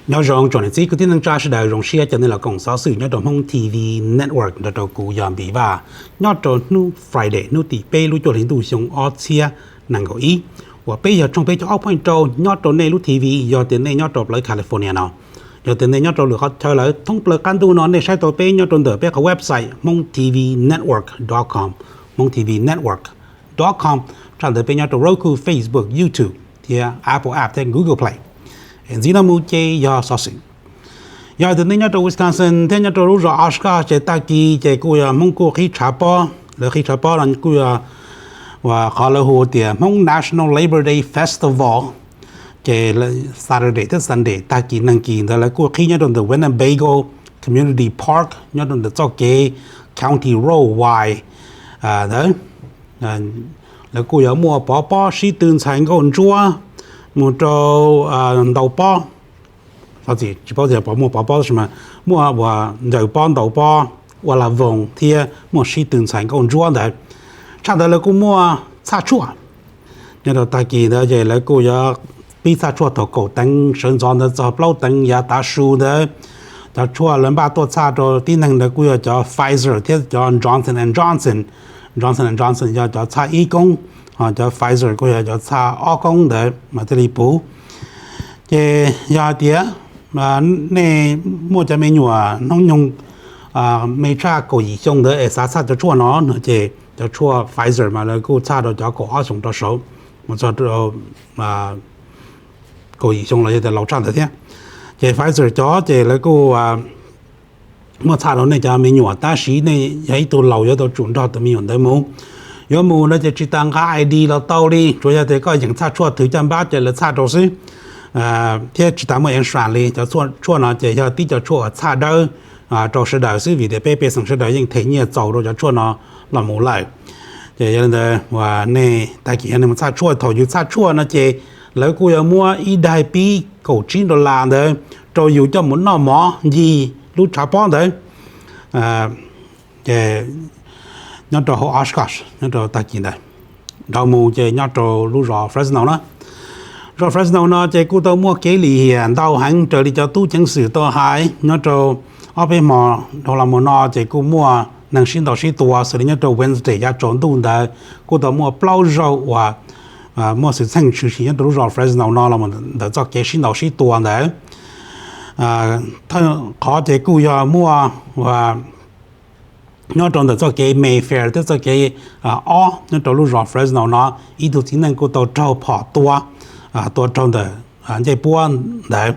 Nyob zoo tsoom niam txiv kwv tij neej tsa sawv daws, zoo siab coj nej los koom xov xwm nyob rau Hmoob T V Network nrog rau kuv yog Npis Vaj, nyob rau hnub Friday hnub tim peb lub cuaj hli ntuj xyoo ob txhiab nees nkaum ib, uas peb yog tshooj peb caug ob point rau nyob rau nej lub T V yog tias nej nyob rau plawv California no. Yog tias nej nyob rau lwm qhov chaw lawm thoob plaws qab ntuj no nej saib tau peb nyob rau ntawm peb qhov website hmoob T V network dot com, hmoob T V network dot com, tshaj ntawd peb nyob rau Roku, Facebook, YouTube thiab Apple App thiab Google Play. Ntxiv no mus ces yog xov xwm. Yog tias nej nyob rau Wisconsin thiab nyob rau lub zos Oshkosh ces tag kis ces kuj yog Hmoob kuj qhib tshav pob, lawv qhib tshav pob no kuj yog uas qhov lawv hu tias Hmoob National Labor Day Festival. Ces Saturday thiab Sunday tag kis neeg kis ntawd lawv kuj qhib nyob rau ntawm Winnebago Community Park nyob rau ntawm txoj kev County Road Y ntawd. Lawv kuj yuav muaj pov pob sib tw ntxhais nkauj ntsuab mus rau ntaus pob, tsis paub tias muaj pov pob tab sis mas muaj uas ncaws pob ntaus pob ua la voos thiab muaj sib tw ntxhais nkauj ntsuab ntawd. Tshaj ntawd lawv kuj muaj txhaj tshuaj. Nyob rau tag kis ntawd ces lawv kuj yuav pib txhaj tshuaj thaum kaum teev sawv ntxov ntawd txog plaub teev yav tav su ntawd. Cov tshuaj lawv npaj tuaj txhaj rau tib neeg ntawd kuj yog cov Pfizer thiab cov Johnson and Johnson. Johnson and Johnson yog cov txhaj ib koob, ho cov Pfizer kuj yog cov txhaj ob koob ntawd mas thiaj li puv. Ces yog hais tias nej muaj cov me nyuam hnub nyoog me tshaj kaum yim xyoo ntawd es xav txhaj cov tshuaj no no ces cov tshuaj Pfizer mas lawv kuj txhaj rau cov kaum ob xyoos rau saud, mus txog kaum yim xyoo los yog tias laus tshaj ntawd thiab. Ces Pfizer cov ces lawv kuj muaj txhaj rau nej cov me nyuam tab sis nej yog ib tug laus yuav tau tsum nrog tus me nyuam ntawd mus. Yuav mus no ces tsis tas nqa I D los tau li, tsuas yog tias koj yeem txhaj tshuaj twg caj npab ces lawv txhaj rau xwb, thiab tsis tas muaj insurance li. Cov tshuaj no ces yog tib cov tshuaj uas txhaj dawb rau sawv daws xwb vim tias peb pej xeem sawv daws yeej them nyiaj txaus rau cov tshuaj no los mus lawm. Ces yog li ntawd uas nej tag kis yog nej mus txhaj tshuaj, thaum yus txhaj tshuaj no ces lawv kuj yuav muab ib daig pib kaum tsib dollar ntawd rau yus coj mus noj mov ncig lub tshav pob ntawd. Ces nyob rau hauv Oshkosh nyob rau tag kis ntawd, dhau mus ces nyob rau lub zos Fresno na. Zos Fresno no ces kuj tau muaj kev lim hiam ntau heev raws li cov tub ceev xwm tau hais. Nyob rau ob peb hmo dhau los mus no ces kuj muaj neeg sib ntaus sib tua xws li nyob rau Wednesday yav tsaus ntuj ntawd kuj tau muaj plaub zaug uas muaj xwm txheej tshwm sim nyob rau lub zos Fresno no los ntawm txoj kev sib ntaus sib tua ntawd. Thawj qhov ces kuj yog muaj nyob rau ntawm txoj kev Mayfair thiab txoj kev ob nyob rau lub zos Fresno no, ib tug txiv neej kuj tau raug phom tua, tua raug ntawm ncej puab ntawd.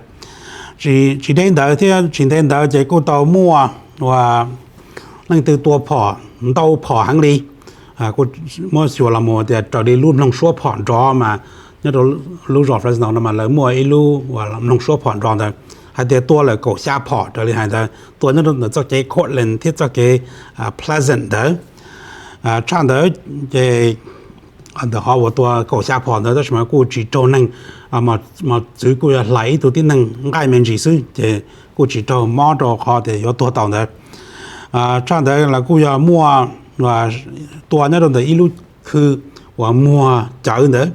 Tsis deb ntawd thiab tsis ntev ntawd ces kuj tau muaj uas leej twg tua phom ntau phom heev li, kuj muab xyuas los mus tias raws li lub mloog suab phom nrov mas nyob rau lub zos Fresno no mas lawv muaj ib lub mloog suab phom nrov ntawd hais tias tua lawm kaum xya phom raws li hais ntawd, tua nyob rau ntawm txoj kev Cortland thiab txoj kev Pleasant ntawd. Tshaj ntawd ces ntawm qhov uas tua kaum xya phom ntawd tab sis mas kuj tsis raug neeg, mos txwv kuj yog hlais ib tug tib neeg nqaij me ntsis xwb ces kuj tsis raug mob rau qhov tias yuav tuag tau ntawd. Tshaj ntawd los kuj yog muaj tua nyob rau ntawm ib lub khw uas muag cawv ntawd.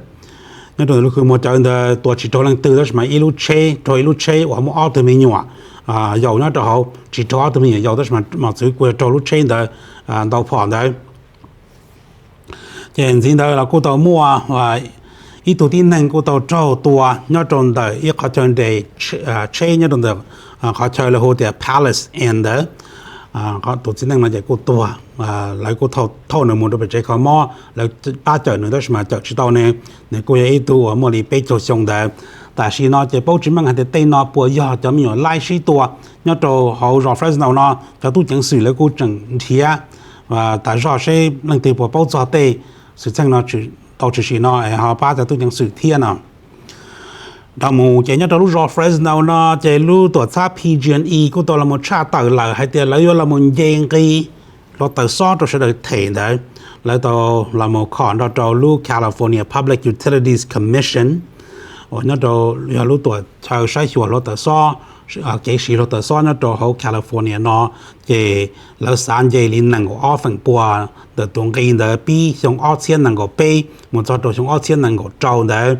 Nyob rau ntawm lub khw muag cawv ntawd tua tsis raug leej twg tab sis mas ib lub tsheb, raug ib lub tsheb uas muaj ob tug me nyuam yaus nyob rau hauv, tsis raug ob tug me nyuam yaus tab sis mas mos txwv kuj yog raug lub tsheb ntawd ntau phom ntawd. Ces ntxiv ntawd los kuj tau muaj ib tug tib neeg kuj tau raug tua nyob rau ntawm ib qhov chaw nres tsheb nyob rau ntawm qhov chaw lawv hu tias Palace Inn ntawd. Tus txiv neej no ces kuj tuag, lawv kuj thauj nws mus rau pem tsev kho mob, lawv pab cawm nws tab sis mas cawm tsis tau nws, nws kuj yog ib tug uas muaj li peb caug xyoo ntawd. Tam sim no ces paub tsis meej hais tias tej no puas yog cov me nyuam laib sib tua nyob rau hauv zos Fresno no, cov tub ceev xwm lawv kuj tseem nrhiav tas zog seb leej twg puas paub txog tej xwm txheej no tau tshwm sim no es ho pab cov tub ceev xwm thiab no. Dhau mus ces nyob rau lub zos Fresno no ces lub tuam txhab P G and E kuj tau los mus tshaj tawm lawm hais tias lawv yuav los mus nce nqi hluav taws xob rau sawv daws them ntawd. Lawv tau los mus khom nrog rau lub California Public Utilities Commission uas nyob rau yog lub tuam chaw saib xyuas hluav taws xob, kev siv hluav taws xob nyob rau hauv California no, ces lawv xav nce li nees nkaum ob feem pua ntawm tus nqi ntawd pib xyoo ob txhiab nees nkaum peb mus txog rau xyoo ob txhiab nees nkaum rau ntawd.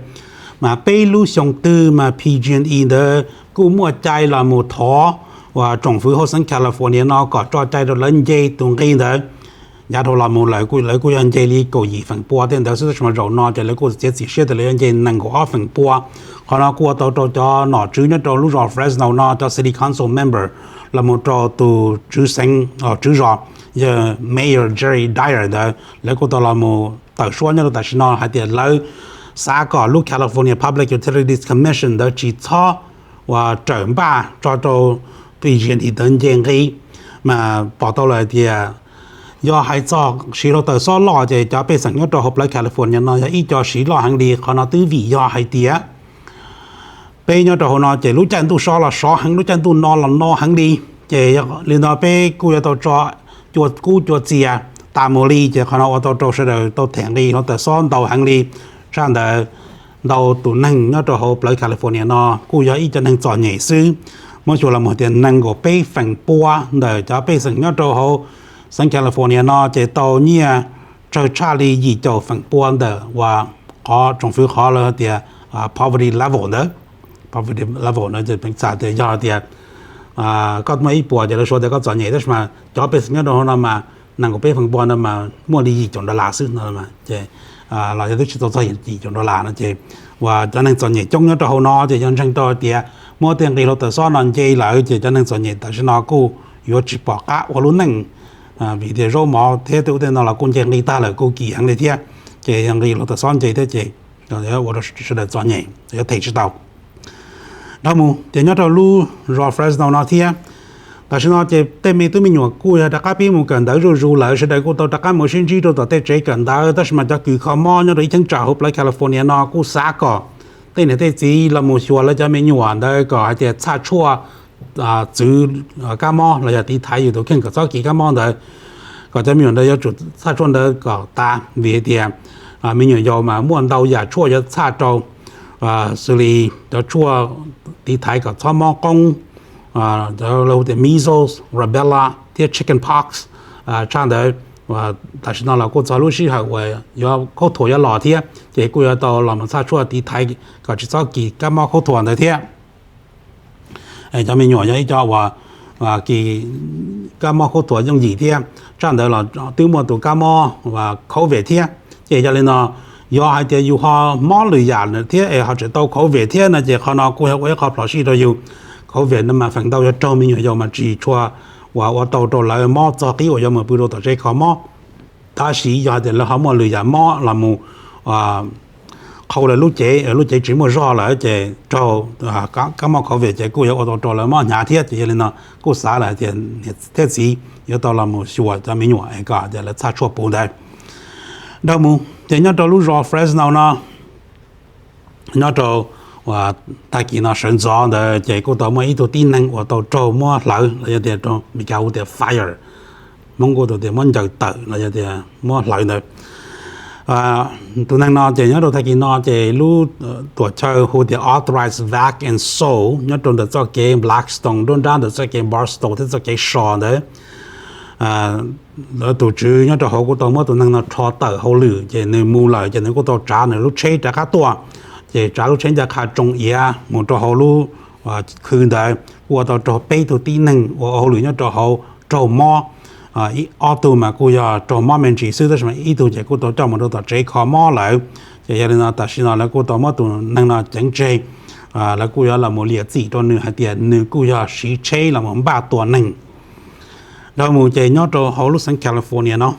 Mas peb lub xyoo twg mas P G and E ntawd kuj muaj cai los mus thov uas tsoom fwv hauv xeev California no kom tso cai rau lawv nce tus nqi ntawd. Yav dhau los mus lawv kuj, lawv kuj yog nce li kaum yim feem pua tej ntawd xwb, tab sis mas zaum no ces lawv kuj txiav txim siab tias lawv yuav nce nees nkaum ob feem pua. Qhov no kuj ua tau rau cov nom tswv nyob rau lub zos Fresno no, cov city council member los mus rau tus tswv xeev, tswv zos, yog Mayor Jerry Dyer ntawd, lawv kuj tau los mus tawm suab nyob rau tam sim no hais tias lawv xav kom lub California Public Utilities Commission ntawd tsis txhob uas rawm npaj tso rau P G and E ntawd nce nqi. Mas pom tau lawm hais tias yog hais txog siv hluav taws xob loj ces cov pej xeem nyob rau hauv plawv California no yog ib co siv loj heev li. Qhov no twb vim yog hais tias peb nyob rau hauv no ces lub caij ntuj so los sov heev, lub caij ntuj no los no heev li. Ces li no peb kuj yuav tau tso cua kub cua txias tas mus li, ces qhov no ua tau rau sawv daws tau them nqi hluav taws xob ntau heev li. Tshaj ntawd ntau tus neeg nyob rau hauv plawv California no kuj yog ib co neeg txom nyem xwb. Muab xyuas los mus tias nees nkaum peb feem pua ntawm cov pej xeem nyob rau hauv xeev California no ces tau nyiaj tsawg tshaj li yim caum feem pua ntawm uas qhov tsoom fwv qhov lawv tias poverty level ntawd. Poverty level ntawd ces peev xwm tias yog tias koj muaj ib puas ces lawv suav tias koj txom nyem, tab sis mas cov pej xeem nyob rau hauv no mas nees nkaum peb feem pua no mas muaj li yim caum dollar xwb no, ces los yog twb tsis tau txog yim caum dollar no ces uas cov neeg txom nyem coob nyob rau hauv no ces yog ntseeg rau tias muab tej nqi hluav taws xob no nce lawm ces cov neeg txom nyem tam sim no kuj yuav tsis pom qab ua lub neej, vim tias zaub mov thiab tej ub tej no los kuj nce nqi tag lawm, kuj kim heev li thiab. Ces yog nqi hluav taws xob nce thiab ces ua rau sawv daws txom nyem yuav them tsis tau. Dhau mus ces nyob rau lub zos Fresno no thiab, tam sim no ces tej me tub me nyuam kuj yog rov qab pib mus kawm ntawv zuj zus lawm, sawv daws kuj tau rov qab mus sib ntsib rau tom tej tsev kawm ntawv, tab sis mas cov kws kho mob nyob rau ib cheeb tsam hauv plawv California no kuj xav kom tej niam tej txiv los mus xyuas lawv cov me nyuam ntawd kom hais tias txhaj tshuaj txwv kab mob los yog tiv thaiv yus tus kheej kom txhob kis kab mob ntawd, kom cov me nyuam ntawd yuav tsum txhaj tshuaj ntawd kom tas, vim hais tias me nyuam yaus mas muaj ntau yam tshuaj yuav txhaj rau, xws li cov tshuaj tiv thaiv kom txhob mob qoob, cov hu tias measles, rubella thiab chicken pox. Tshaj ntawd tam sim no los kuj txog lub sij hawm uas yuav khaub thuas yuav los thiab, ces kuj yuav tau los mus txhaj tshuaj tiv thaiv kom tsis txhob kis kab mob khaub thuas ntawd thiab. Cov me nyuam yog ib co uas kis kab mob khaub thuas yooj yim thiab, tshaj ntawd los twb muaj tus kab mob COVID thiab. Ces yog li no, yog hais tias yus ho mob lwm yam thiab es ho tseem tau COVID thiab no ces qhov no kuj yog ua ib qho plhov sij rau yus. COVID no mas feem ntau yog raug me nyuam yaus mas tsis tshua uas ua tau rau lawv mob txog qib uas yuav mus pw rau tom tsev kho mob. Tab sis yog hais tias lawv ho muaj lwm yam mob los mus qhau lawv lub cev, lub cev tsis muaj zog lawm ces raug kab mob COVID ces kuj yuav ua tau rau lawv mob hnyav thiab. Ces yog li no kuj xav lawm hais tias niam thiab txiv yuav tau los mus xyuas cov me nyuam es kom tias lawv txhaj tshuaj puv ntawd. Dhau mus ces nyob rau lub zos Fresno no, nyob rau tag kis no sawv ntxov ntawd ces kuj tau muaj ib tug tib neeg uas tau raug muab hlawv los yog tias rau Meskas hu tias fire, Hmoob kuj tias muab ncaws tawm los yog tias muab hlawv ntawd. Tus neeg no ces nyob rau tag kis no ces lub tuam chaw hu tias Authorized Vac and Saw nyob rau ntawm txoj kev Blackstone nruab nrab ntawm txoj kev Barstow thiab txoj kev So ntawd, lawv tus tswv nyob rau hauv kuj tau muab tus neeg no rho tawm hauj lwm ces nws mus lawm ces nws kuj tau tsav nws lub tsheb rov qab tuaj. Ces tsav lub tsheb ncaj qha tsoo iav mus rau hauv lub khw ntawd kuj ua tau raug peb tug tib neeg uas ua hauj lwm nyob rau hauv raug mob. Ob tug mas kuj yog raug mob me ntsis xwb, tab sis mas ib tug ces kuj tau coj mus rau tom tsev kho mob lawm. Ces yog li no tam sim no lawv kuj tau muab tus neeg no ceev tseg, lawv kuj yuav los mus liam txim rau nws hais tias nws kuj yog siv tsheb los mus npaj tua neeg. Dhau mus ces nyob rau hauv lub xeev California no,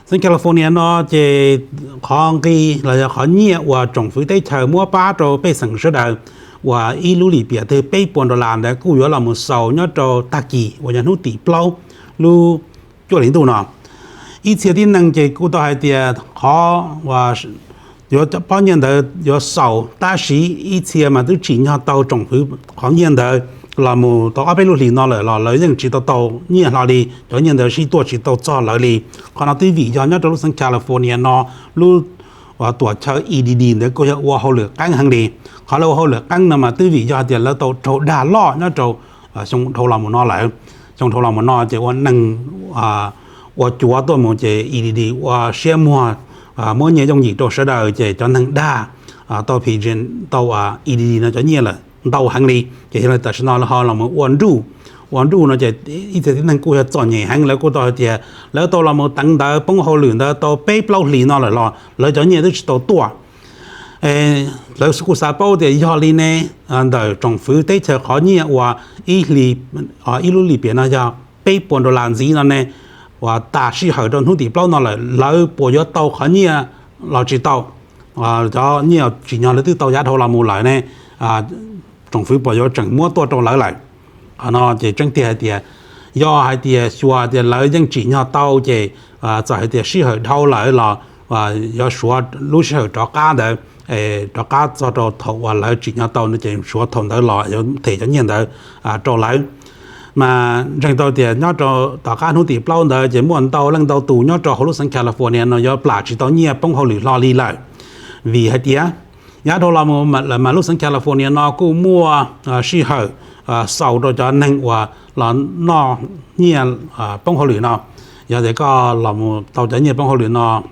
xeev California no ces qhov nqi los yog qhov nyiaj uas tsoom fwv teb chaws muab pab rau pej xeem sawv daws uas ib lub lim piam twg peb puas dollar ntawd kuj yuav los mus xaus nyob rau tag kis uas yog hnub tim plaub lub cuaj hli ntuj no. Ib txhia tib neeg ces kuj tau hais tias qhov yuav pob nyiaj ntawd yuav xaus, tab sis ib txhia mas twb tsim nyog tau tsoom fwv qhov nyiaj ntawd los mus tau ob peb lub hlis no lawm los lawv yeej tsis tau tau nyiaj hlo li, cov nyiaj ntawd sib tuaj tsis tau txog lawv li. Qhov no twb vim yog nyob rau lub xeev California no lub tuam chaw E D D ntawd kuj yog ua hauj lwm qeeb heev li. Qhov lawv ua hauj lwm qeeb no mas twb vim yog tias lawv tau raug dag loj nyob rau xyoo dhau los mus no lawm. Xyoo dhau los mus no ces ua neeg ua cuav tuaj mus ces E D D ua siab muag muab nyiaj yooj yim rau sawv daws ces cov neeg dag tau P G, tau E D D no cov nyiaj lawm ntau heev li. Ces yog li tam sim no lawv ho los mus ua nruj, ua nruj no ces ib txhia tib neeg kuj yog txom nyem heev, lawv kuj tau hais tias lawv tau los mus teev ntawv poob hauj lwm ntawd tau peb plaub hlis no lawm los lawv cov nyiaj twb tsis tau tuaj. Lawv kuj xav paub tias yog li ne, ntawm tsoom fwv teb chaws qhov nyiaj uas ib hlis, ib lub lim piam no yog peb puas dollar ntxiv no ne, uas tas sij hawm rau hnub tim plaub no lawm lawv puas yuav tau qhov nyiaj los tsis tau. Cov nyiaj tsim nyog lawv twb tau yav dhau los mus lawm ne, tsoom fwv puas yuav tseem muab tuaj rau lawv lawm? Qhov no ces tseeb tiag hais tias, yog hais tias xyuas tias lawv yeej tsim nyog tau ces txawm hais tias sij hawm dhau lawm los yuav suav lub sij hawm rov qab ntawd, rov qab txog rau thaum uas lawv tsim nyog tau no ces suav thaum ntawd los yuav them cov nyiaj ntawd rau lawv. Mas ntseeg tau tias nyob rau tom qab hnub tim plaub ntawd ces muaj ntau leej ntau tus nyob rau hauv lub xeev California no yuav plam tsis tau nyiaj poob hauj lwm hlo li lawm, vim hais tias yav dhau los lawm mas lub xeev California no kuj muaj sij hawm xaus rau cov neeg uas los noj nyiaj poob hauj lwm no. Yog tias koj los mus tau cov nyiaj poob hauj lwm no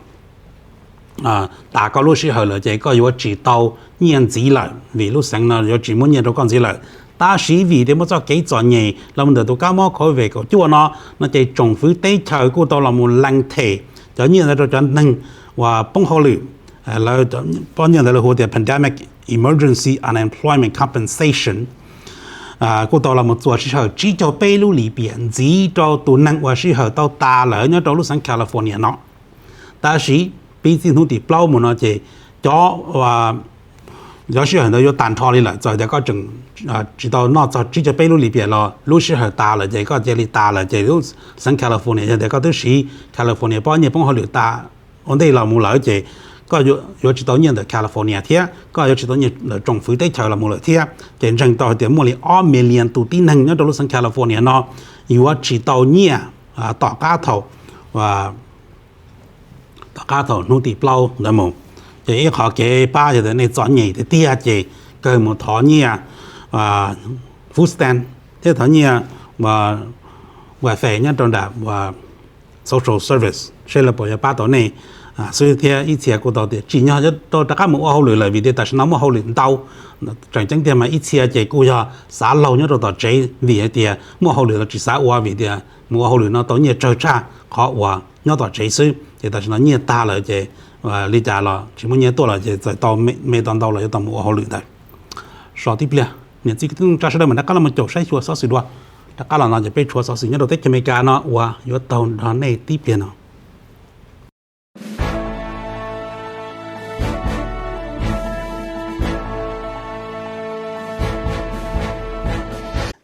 tas koj lub sij hawm lawm ces koj yuav tsis tau nyiaj ntxiv lawm, vim lub xeev no yuav tsis muab nyiaj rau koj ntxiv lawm. Tab sis vim tias muaj txoj kev txom nyem los mus ntawm tus kab mob COVID kaum cuaj no, no ces tsoom fwv teb chaws kuj tau los mus lees them cov nyiaj ntawd rau cov neeg uas poob hauj lwm. Lawv, pob nyiaj ntawd lawv hu tias Pandemic Emergency Unemployment Compensation, kuj tau los mus txuas sij hawm tsib caug peb lub lim piam ntxiv rau tus neeg uas sij hawm tau tas lawm nyob rau lub xeev California no. Tab sis pib txij hnub tim plaub mus no ces cov, cov sij hawm ntawd yuav tag nrho li lawm. Txawm tias koj tseem tsis tau noj txog tsib caug peb lub lim piam los lub sij hawm tas lawm ces koj cia li tas lawm ces lub xeev California, yog tias koj twb siv California pob nyiaj poob hauj lwm tas ua ntej los mus lawm ces koj yuav tsis tau nyiaj ntawm California thiab koj yuav tsis tau nyiaj ntawm tsoom fwv teb chaws los mus lawm thiab. Ces ntseeg tau hais tias muaj li ob million tus tib neeg nyob rau lub xeev California no yuav tsis tau nyiaj tom qab thaum tom qab thaum hnub tim plaub ntawd mus. Ces ib qhov kev pab yog tias nej txom nyem tiag tiag ces kawg mus thov nyiaj food stamp thiab thov nyiaj welfare nyob rau nram social service seb lawv puas yuav pab tau nej xwb thiab ib txhia kuj tau tias tsim nyog rau rov qab mus ua hauj lwm lawm vim tias tam sim no muaj hauj lwm ntau. Tseem ceeb tiag mas ib txhia ces kuj yog xav laug nyob rau tom tsev vim hais tias muaj hauj lwm los tsis xav ua vim tias mus ua hauj lwm no tau nyiaj tsawg tshaj qhov uas nyob tom tsev xwb. Ces tam sim no nyiaj tag lawm ces li cas los tsis muaj nyiaj tuaj lawm ces txawm tau me tau ntau los yuav tau mus ua hauj lwm ntawd. So tib pliag niam txiv kwv tij neej tsa sawv daws mam rov qab los caum saib xyuas xov xwm dua. Rov qab los no ces peb tshuav xov xwm nyob rau teb chaws Amelikas no uas yuav taug nrog nej tib pliag no.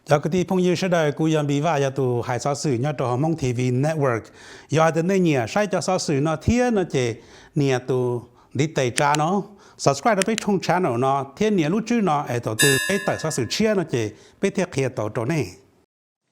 Cov kwv tij phooj ywg sawv daws, kuv yog Npis Vaj, yog tus hais xov xwm nyob rau hauv Hmoob T V Network. Yog hais tias nej nyiam saib cov xov xwm no thiab no ces nias tus ntiv tes tsa no, subscribe rau peb tshooj channel no thiab nias lub tswb no es thaum twg peb tawm xov xwm tshiab no ces peb thiaj qhia tau rau nej.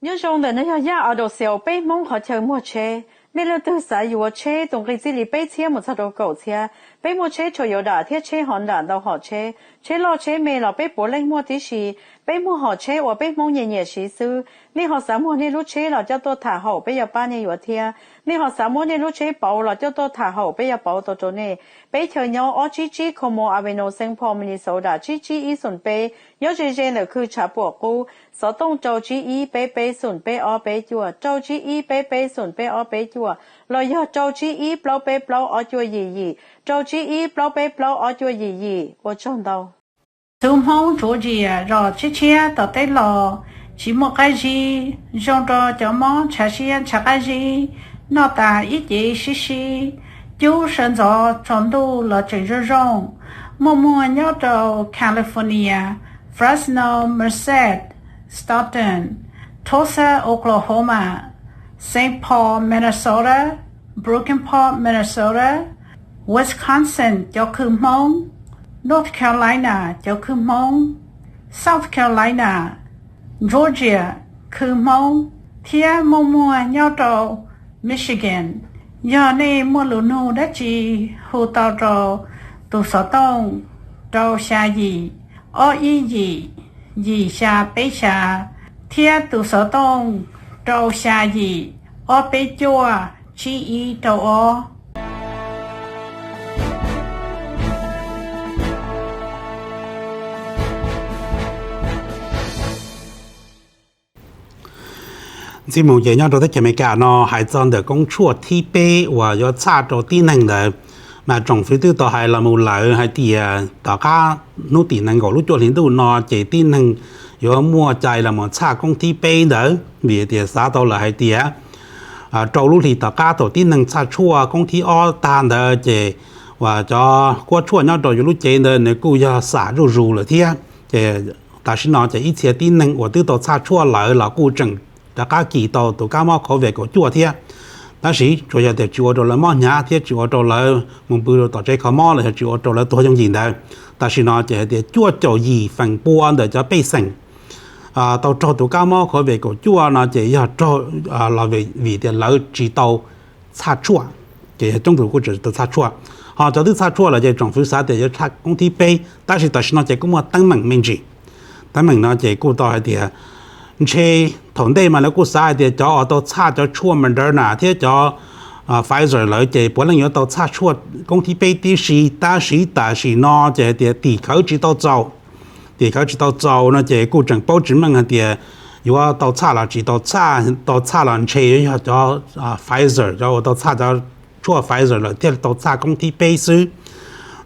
Nyob zoo, ntawm no yog Yaj Auto Sales, peb Hmoob qhov chaw muag tsheb. Nej leej twg xav yuav tsheb tus nqi txij li peb txhiab mus txog rau kaum txhiab, peb muaj tsheb Toyota thiab tsheb Honda ntau hom tsheb, tsheb loj tsheb me los peb puav leej muaj tib si. Peb muag hom tsheb uas peb Hmoob nyiam nyiam siv xwb. Nej ho xav muag nej lub tsheb los coj tuaj tham haum peb yuav pab nej yuav thiab. Nej ho xav muab nej lub tsheb pauv los coj tuaj tham haum peb yuav pauv tau rau nej. Peb chaw nyob ob tsib tsib Como Avenue, Saint Paul, Minnesota tsib tsib ib xoom peb, nyob ze ze ntawm khw tshav puam qub. Xov tooj rau tsib ib peb peb xoom peb ob peb cuaj, rau tsib ib peb peb xoom peb ob peb cuaj, los yog rau tsib ib plaub peb plaub ob cuaj yim yim, rau tsib ib plaub peb plaub ob cuaj yim yim. Ua tsaug ntau. Tus Hmoob Georgia zos tshiab tshiab tom teb los tsis muaj qab zib, zoo rau cov mob ntshav siab ntshav qab zib, noj tas ib cev sib sib, cub sawv ntxov tsaus ntuj los tseem zoo zoo. Muaj muag nyob rau California, Fresno, Merced, Stockton, Tulsa, Oklahoma, Saint Paul, Minnesota, Brooklyn Park, Minnesota, Wisconsin cov khw Hmoob, North Carolina cov khw Hmoob, South Carolina, Georgia khw Hmoob, thiab muaj muag nyob rau Michigan. Yog nej muaj lus nug dab tsi, hu tau rau tus xov tooj rau xya yim ob ib yim yim xya peb xya, thiab tus xov tooj rau xya yim ob peb cuaj tsib ib rau ob. Ntxiv mus ces nyob rau teb chaws Amelikas no hais txog ntawm koob tshuaj thib peb uas yuav txhaj rau tib neeg ntawd, mas tsoom fwv twb tau hais los mus lawm hais tias tom qab hnub tim nees nkaum lub cuaj hli ntuj no ces tib neeg yuav muaj cai los mus txhaj koob thib peb ntawd, vim tias xav tau lawm hais tias rau lub hlis tom qab thaum tib neeg txhaj tshuaj koob thib ob tag ntawd ces uas cov kuab tshuaj nyob rau yus lub cev ntawd nws kuj yog xam zuj zus lawm thiab. Ces tam sim no ces ib txhia tib neeg uas twb tau txhaj tshuaj lawm los kuj tseem rov qab kis tau tus kab mob COVID kaum cuaj thiab. Tab sis tsuas yog tias tsis ua rau lawv mob hnyav thiab tsis ua rau lawv mus pw rau tom tsev kho mob los yog tsis ua rau lawv tuag yooj yim ntawd. Tam sim no ces hais tias cuaj caum yim feem pua ntawm cov pej xeem tau raug tus kab mob COVID kaum cuaj no ces yog raug los vim tias lawv tsis tau txhaj tshuaj, ces yog coob tus kuj tsis tau txhaj tshuaj. Ho cov twb txhaj tshuaj lawm ces tsoom fwv xav tias yuav txhaj koob thib peb, tab sis tam sim no ces kuj muaj teeb meem me ntsis. Teeb meem no ces kuj tau hais tias ntshe thaum ntej mas lawv kuj xav hais tias cov uas tau txhaj cov tshuaj Moderna thiab cov Pfizer lawm ces puav leej yuav tau txhaj tshuaj koob thib peb tib si, tab sis tam sim no ces hais tias tim khawv tsis tau txaus. Tim khawv tsis tau txaus no ces kuj tseem paub tsis meej hais tias yuav tau txhaj los tsis tau txhaj, tau txhaj los ntshe yuav yog cov Pfizer, cov uas tau txhaj cov tshuaj Pfizer lawm thiaj tau txhaj koob thib peb xwb.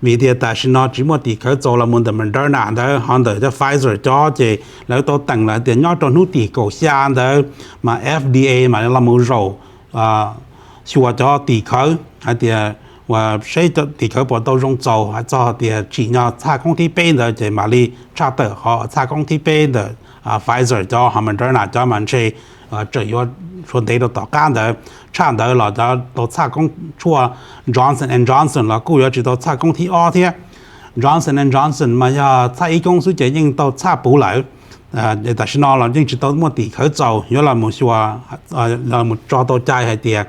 Vim tias tam sim no tsis muaj tim khawv txaus los mus ntawm Moderna ntawd, ho ntawm cov Pfizer cov ces lawv tau teem lawm hais tias nyob rau hnub tim kaum xya ntawd mas FDA mam los mus zaum xyuas cov tim khawv hais tias uas seb tim khawv puas tau zoo txaus hais txog tias tsim nyog txhaj koob thib peb ntawd ces mam li tshaj tawm qhov txhaj koob thib peb ntawm Pfizer cov ho Moderna cov mas ntshe tseem yuav tshuav ntev rau tom qab ntawd. Tshaj ntawd los cov tau txhaj koob tshuaj Johnson and Johnson los kuj yuav tsis tau txhaj koob thib ob thiab. Johnson and Johnson mas yog txhaj ib koob xwb ces yeej tau txhaj puv lawm. Tam sim no los yeej tsis tau muaj tim khawv txaus yuav los mus xyuas, los mus tso tau cai hais tias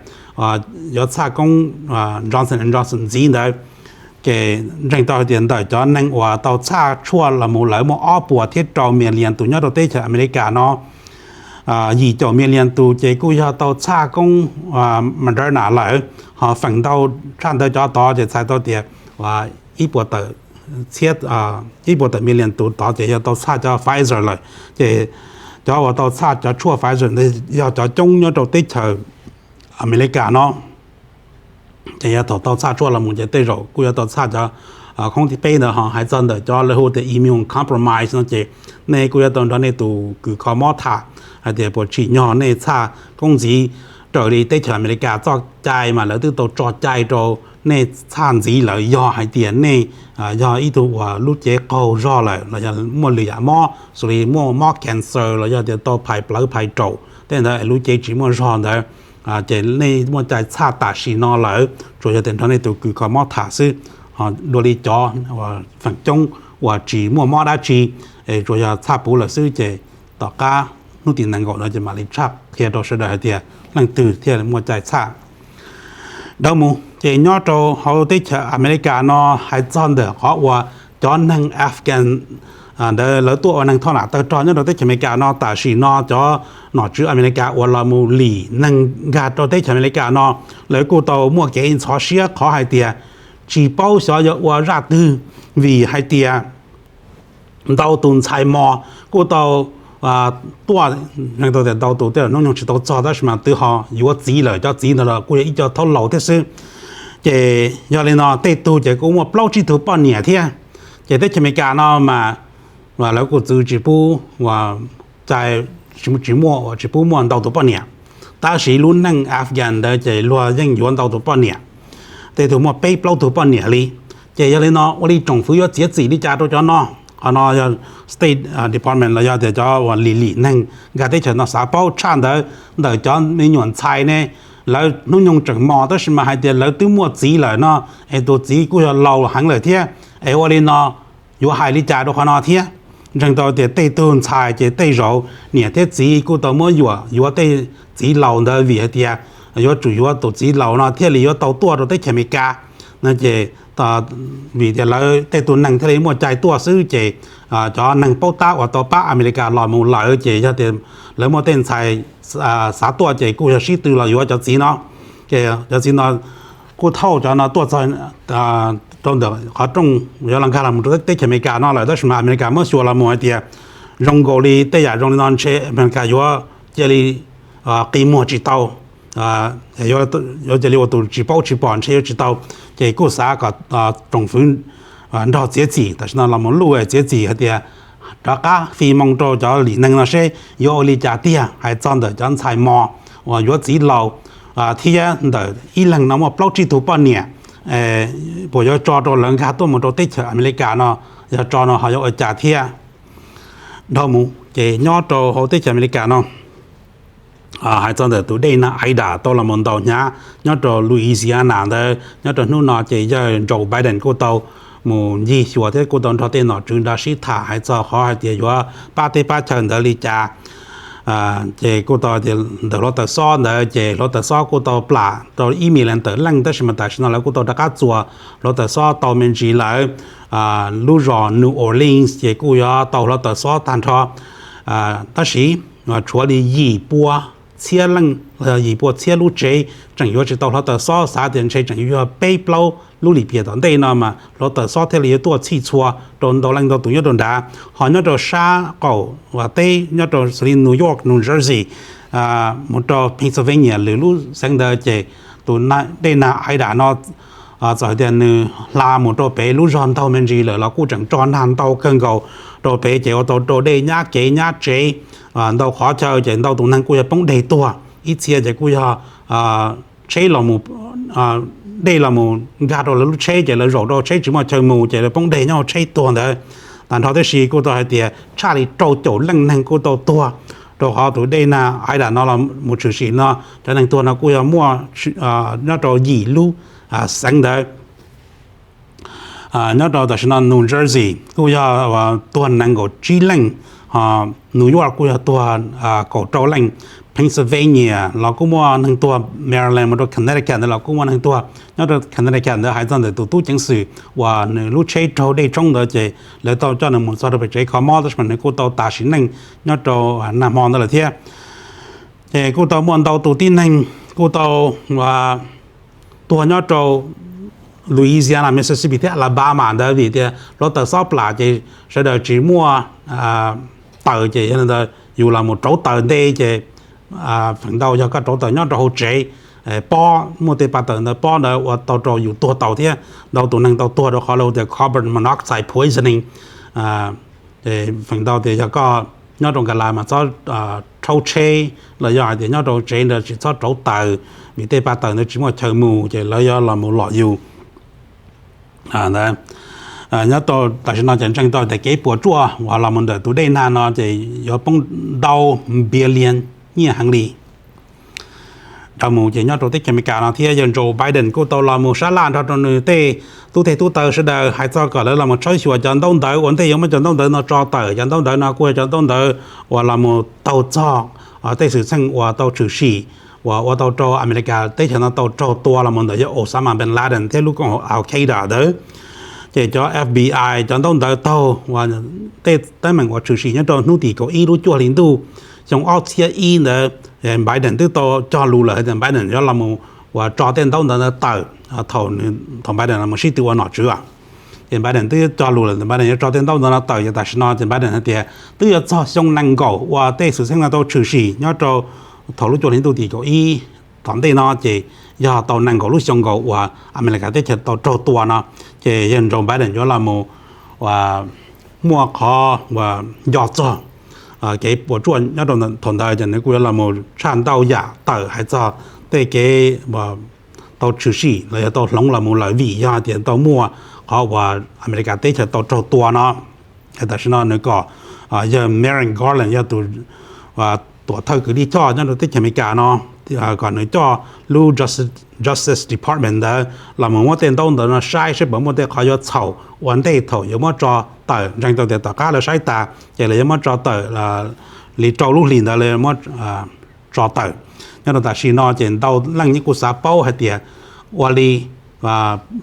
yuav txhaj koob Johnson and Johnson ntxiv ntawd. Ces ntseeg tau hais tias ntawm cov neeg uas tau txhaj tshuaj los mus lawm muaj ob puas thiab rau million tus nyob rau teb chaws Amelikas no, yim caum million tus ces kuj yog tau txhaj koob Moderna lawm, ho feem ntau tshaj ntawd cov tod ces txhais tau tias ib puas tawm, ib puas tawm million tus tod ces yog tau txhaj cov Pfizer lawm. Ces cov uas tau txhaj cov tshuaj Pfizer ntawd yog cov coob nyob rau teb chaws Amelikas no. Ces yog thaum tau txhaj tshuaj los mus ces tej zaum kuj yuav tau txhaj cov koob thib peb ntawd. Ho hais txog ntawm cov lawv hu tias immune compromise no ces nej kuj yuav tau nrog nej tus kws kho mob tham hais tias puas tsim nyog nej txhaj koob ntxiv. Raws li teb chaws Amelikas txoj cai mas lawv twb tau tso cai rau nej txhaj ntxiv lawm yog hais tias nej yog ib tug uas lub cev qaug zog lawm los yog muaj lwm yam mob, xws li muaj mob cancer los yog tias tau phais plawv phais raum tej ntawd es lub cev tsis muaj zog ntawd, ces nej muaj cai txhaj tam sim no lawm, tsuas yog tias nrog nej tus kws kho mob tham xwb. Ho dua li cov feem coob uas tsis muaj mob dab tsi, es tsuas yog txhaj puv lawm xwb ces tom qab hnub tim nees nkaum no ces mam li tshaj qhia rau sawv daws hais tias leej twg thiaj muaj cai txhaj. Dhau mus ces nyob rau hauv teb chaws Amelikas no hais txog ntawm qhov uas cov neeg Afghan ntawd lawv tuaj ua neeg thoj nam tawg rog nyob rau teb chaws Amelikas no tam sim no cov nom tswv Amelikas uas los mus lim neeg nkag rau teb chaws Amelikas no, lawv kuj tau muaj kev ntxhov siab qhov hais tias tsis paub xyov yuav ua zaj twg, vim hais tias ntau tus ntxhais mos kuj tau tuaj, tau tias ntau tus tej hnub nyoog tsis tau txog tab sis mas twb ho yuav txiv lawm, cov txiv ntawd los kuj yog ib co thaub laus thiab xwb. Ces yog li no tej tug ces kuj muaj plaub tsib tug poj niam thiab. Ces teb chaws Amelikas no mas lawv kuj txwv tsis pub, cai tsis muaj, tsis pub muaj ntau tus poj niam. Tab sis lub neej Afghan ntawd ces luag yeej yuav ntau tus poj niam, tej tug muaj peb plaub tug poj niam li. Ces yog li no ua li tsoom fwv yuav txiav txim li cas rau cov no? Qhov no yog State Department los yog tias cov uas lim lim neeg nkag teb chaws no xav paub. Tshaj ntawd ntawm cov me nyuam ntxhais ne, lawv hnub nyoog tseem mos tab sis mas hais tias lawv twb muaj txiv lawm no, es tus txiv kuj yog laus heev lawm thiab, es ua li no yuav hais li cas rau qhov no thiab? Ntseeg tau tias tej tug ntxhais ces tej zaum niam thiab txiv kuj tau muab yuam yuav tej txiv laus ntawd vim hais tias yuav tsum yuav tus txiv laus no thiaj li yuav tau tuaj rau teb chaws Amelikas no ces vim tias lawv tej tug neeg thiaj li muaj cai tuaj xwb ces cov neeg paub tab uas tau pab Amelikas los mus lawm ces yog tias lawv muaj tej ntxhais xav tuaj ces kuj yog sib tw los yuav cov txiv no. Ces cov txiv no kuj thauj cov no tuaj txog rau ntawm qhov rooj yuav los nkag los rau teb chaws Amelikas no lawm tab sis mas Amelikas muab xyuas los mus hais tias zoo nkaus li tej yam zoo li no ntshe Amelikas yuav cia li qi muag tsis tau, yuav cia li ua tus tsis paub tsis pom ntshe yuav tsis tau. Ces kuj xav kom tsoom fwv nrog txiav txim, tam sim no los mus luj txiav txim hais tias rov qab fi moo rau cov lim neeg no seb yuav ua li cas tiag hais txog ntawm cov ntxhais mos uas yuav txiv laus, thiab ntawm ib leeg no muaj plaub tsib tug poj niam, puas yuav tso rau lawv nkag tuaj mus rau teb chaws Amelikas no, yog tso no ho yuav ua cas thiab. Dhau mus ces nyob rau hauv teb chaws Amelikas no hais txog ntawm tus dej nag Ida tau los mus ntaus hnyav nyob rau Louisiana ntawd, nyob rau hnub no ces yawg Joe Biden kuj tau mus ncig xyuas thiab kuj tau nrog tej nom tswv nrog sib tham hais txog qhov hais tias yuav pab teb pab chaw ntawd li cas. Ces kuj tau tias ntawm hluav taws xob ntawd ces hluav taws xob kuj tau plam rau ib million tawm leej, tab sis mas tam sim no lawv kuj tau rov qab txuas hluav taws xob tau me ntsis lawm. Lub zos New Orleans ces kuj yuav tau hluav taws xob tag nrho, tab sis tshuav li yim pua txhiab leej, yim pua txhiab lub tsev tseem yuav tsis tau hluav taws xob, xav tias ntshe tseem yuav yog peb plaub lub lim piam tom ntej no mas hluav taws xob thiaj li yuav tuaj txhij txhua rau ntau leej ntau tus nyob rau nrad. Ho nyob rau sab qaum teb nyob rau xws li New York, New Jersey, mus rau Pennsylvania lwm lub xeev ntawd ces tus dej nag Ida no txawm hais tias nws hla mus rau pem lub zog ntau me ntsis lawm los kuj tseem tso nag ntau kawg nkaus rau pem ces ua tau rau dej nyab kev nyab tsev, ntau qhov chaw ces ntau tus neeg kuj yog poob deg tuag, ib txhia ces kuj yog tsheb los, dej los mus nkag rau lawv lub tsheb ces lawv zaum rau tsheb tsis muaj chaw mus ces lawv poob deg nyob hauv tsheb tuag ntawd. Tag nrho tib si kuj tau hais tias tshaj li rau caum leej neeg kuj tau tuag, rau qhov tus dej nag Ida no los mus tshwm sim no cov neeg tuag no kuj yog muaj nyob rau yim lub xeev ntawd. Nyob rau tam sim no New Jersey kuj yog tuag nees nkaum tsib leej, New York kuj yog tuag kaum rau leej, Pennsylvania los kuj muaj neeg tuag, Maryland mus rau Connecticut ntawd los kuj muaj neeg tuag. Nyob rau Connecticut ntawd hais txog ntawm tus tub ceev xwm uas nws lub tsheb raug dej tshoob ntawd ces lawv tau coj nws mus txog rau pem tsev kho mob, tab sis mas nws kuj tau tas sim neej nyob rau nag hmo ntawd lawm thiab. Ces kuj tau muaj ntau tus tib neeg kuj tau tuag nyob rau Louisiana, Mississippi thiab Alabama ntawd vim tias hluav taws xob plam ces sawv daws tsis muaj taws ces yog li ntawd yus los mus rauv taws nte ces feem ntau yog koj rauv taws nyob rau hauv tsev pob, muaj tej pa taws ntawd pob ntawd ua tau rau yus tuag tau thiab. Ntau tus neeg tau tuag rau qhov lawv tias carbon monoxide poisoning. Feem ntau tias yog koj nyob rau nkas las mas txhob rhaub tsheb los yog hais tias nyob rau tsev ntawd tsis txhob rauv taws vim tej pa taws ntawd tsis muaj chaw mus ces lawv yuav los mus lom yus. Nyob rau tam sim no ces ntseeg tau tias kev puas tsuaj uas los mus ntawm tus dej nag no ces yuav poob ntau billion nyiaj heev li. Dhau mus ces nyob rau teb chaws Amelikas no thiab yawg Joe Biden kuj tau los mus sab laj nrog rau nws tej tub teg tub taw sawv daws hais txog kom lawv los mus tshawb xyuas cov ntaub ntawv ua ntej yuav muab cov ntaub ntawv no tso tawm. Cov ntaub ntawv no kuj yog cov ntaub ntawv uas los mus taug txog tej xwm txheej uas tau tshwm sim uas ua tau rau Amelikas teb chaws no tau raug tua los mus ntawm yawg Osama bin Laden thiab lub koom haum Al Qaeda ntawd. Ces cov FBI cov ntaub ntawv taug uas tej teeb meem uas tshwm sim nyob rau hnub tim kaum ib lub cuaj hli ntuj xyoo ob txhiab ib ntawd, Biden twb tau cog lus lawm hais tias Biden yuav los mus uas tso tej ntaub ntawv ntawd tawm thaum Biden los sib tw ua nom tswv. Ces Biden twb cog lus lawm, Biden yuav tso tej ntaub ntawv no tawm, ces tam sim no ces Biden hais tias twb yuav txog xyoo nees nkaum uas tej xwm txheej no tau tshwm sim nyob rau thaum lub cuaj hli ntuj tim kaum ib tom ntej no ces yog tau nees nkaum lub xyoo nkaus uas Amelikas teb chaws tau raug tua no, ces yawg Joe Biden yuav los mus muaj qhov uas nco txog kev puas tsuaj nyob rau thaum ntawd ces nws kuj yuav los mus tshaj ntau yam tawm hais txog tej kev tau tshwm sim los yog tau hloov los mus lawm vim yog hais tias tau muaj qhov uas Amelikas teb chaws tau raug tua no. Tam sim no nws kom yawg Merrick Garland yog tus tuam thawj kwv tij choj nyob rau teb chaws Amelikas no kom nws coj lub Justice Department ntawd los mus muab tej ntaub ntawv no saib saib puas muaj tej qhov yuav txhaum ua ntej thaum yuav muab tso tawm. Ntseeg tau tias tom qab lawv saib tas ces lawv yuav muab tso tawm li rau lub hlis ntawd lawv yuav muab tso tawm. Nyob rau tam sim no ces ntau leej yeej kuj xav paub hais tias ua li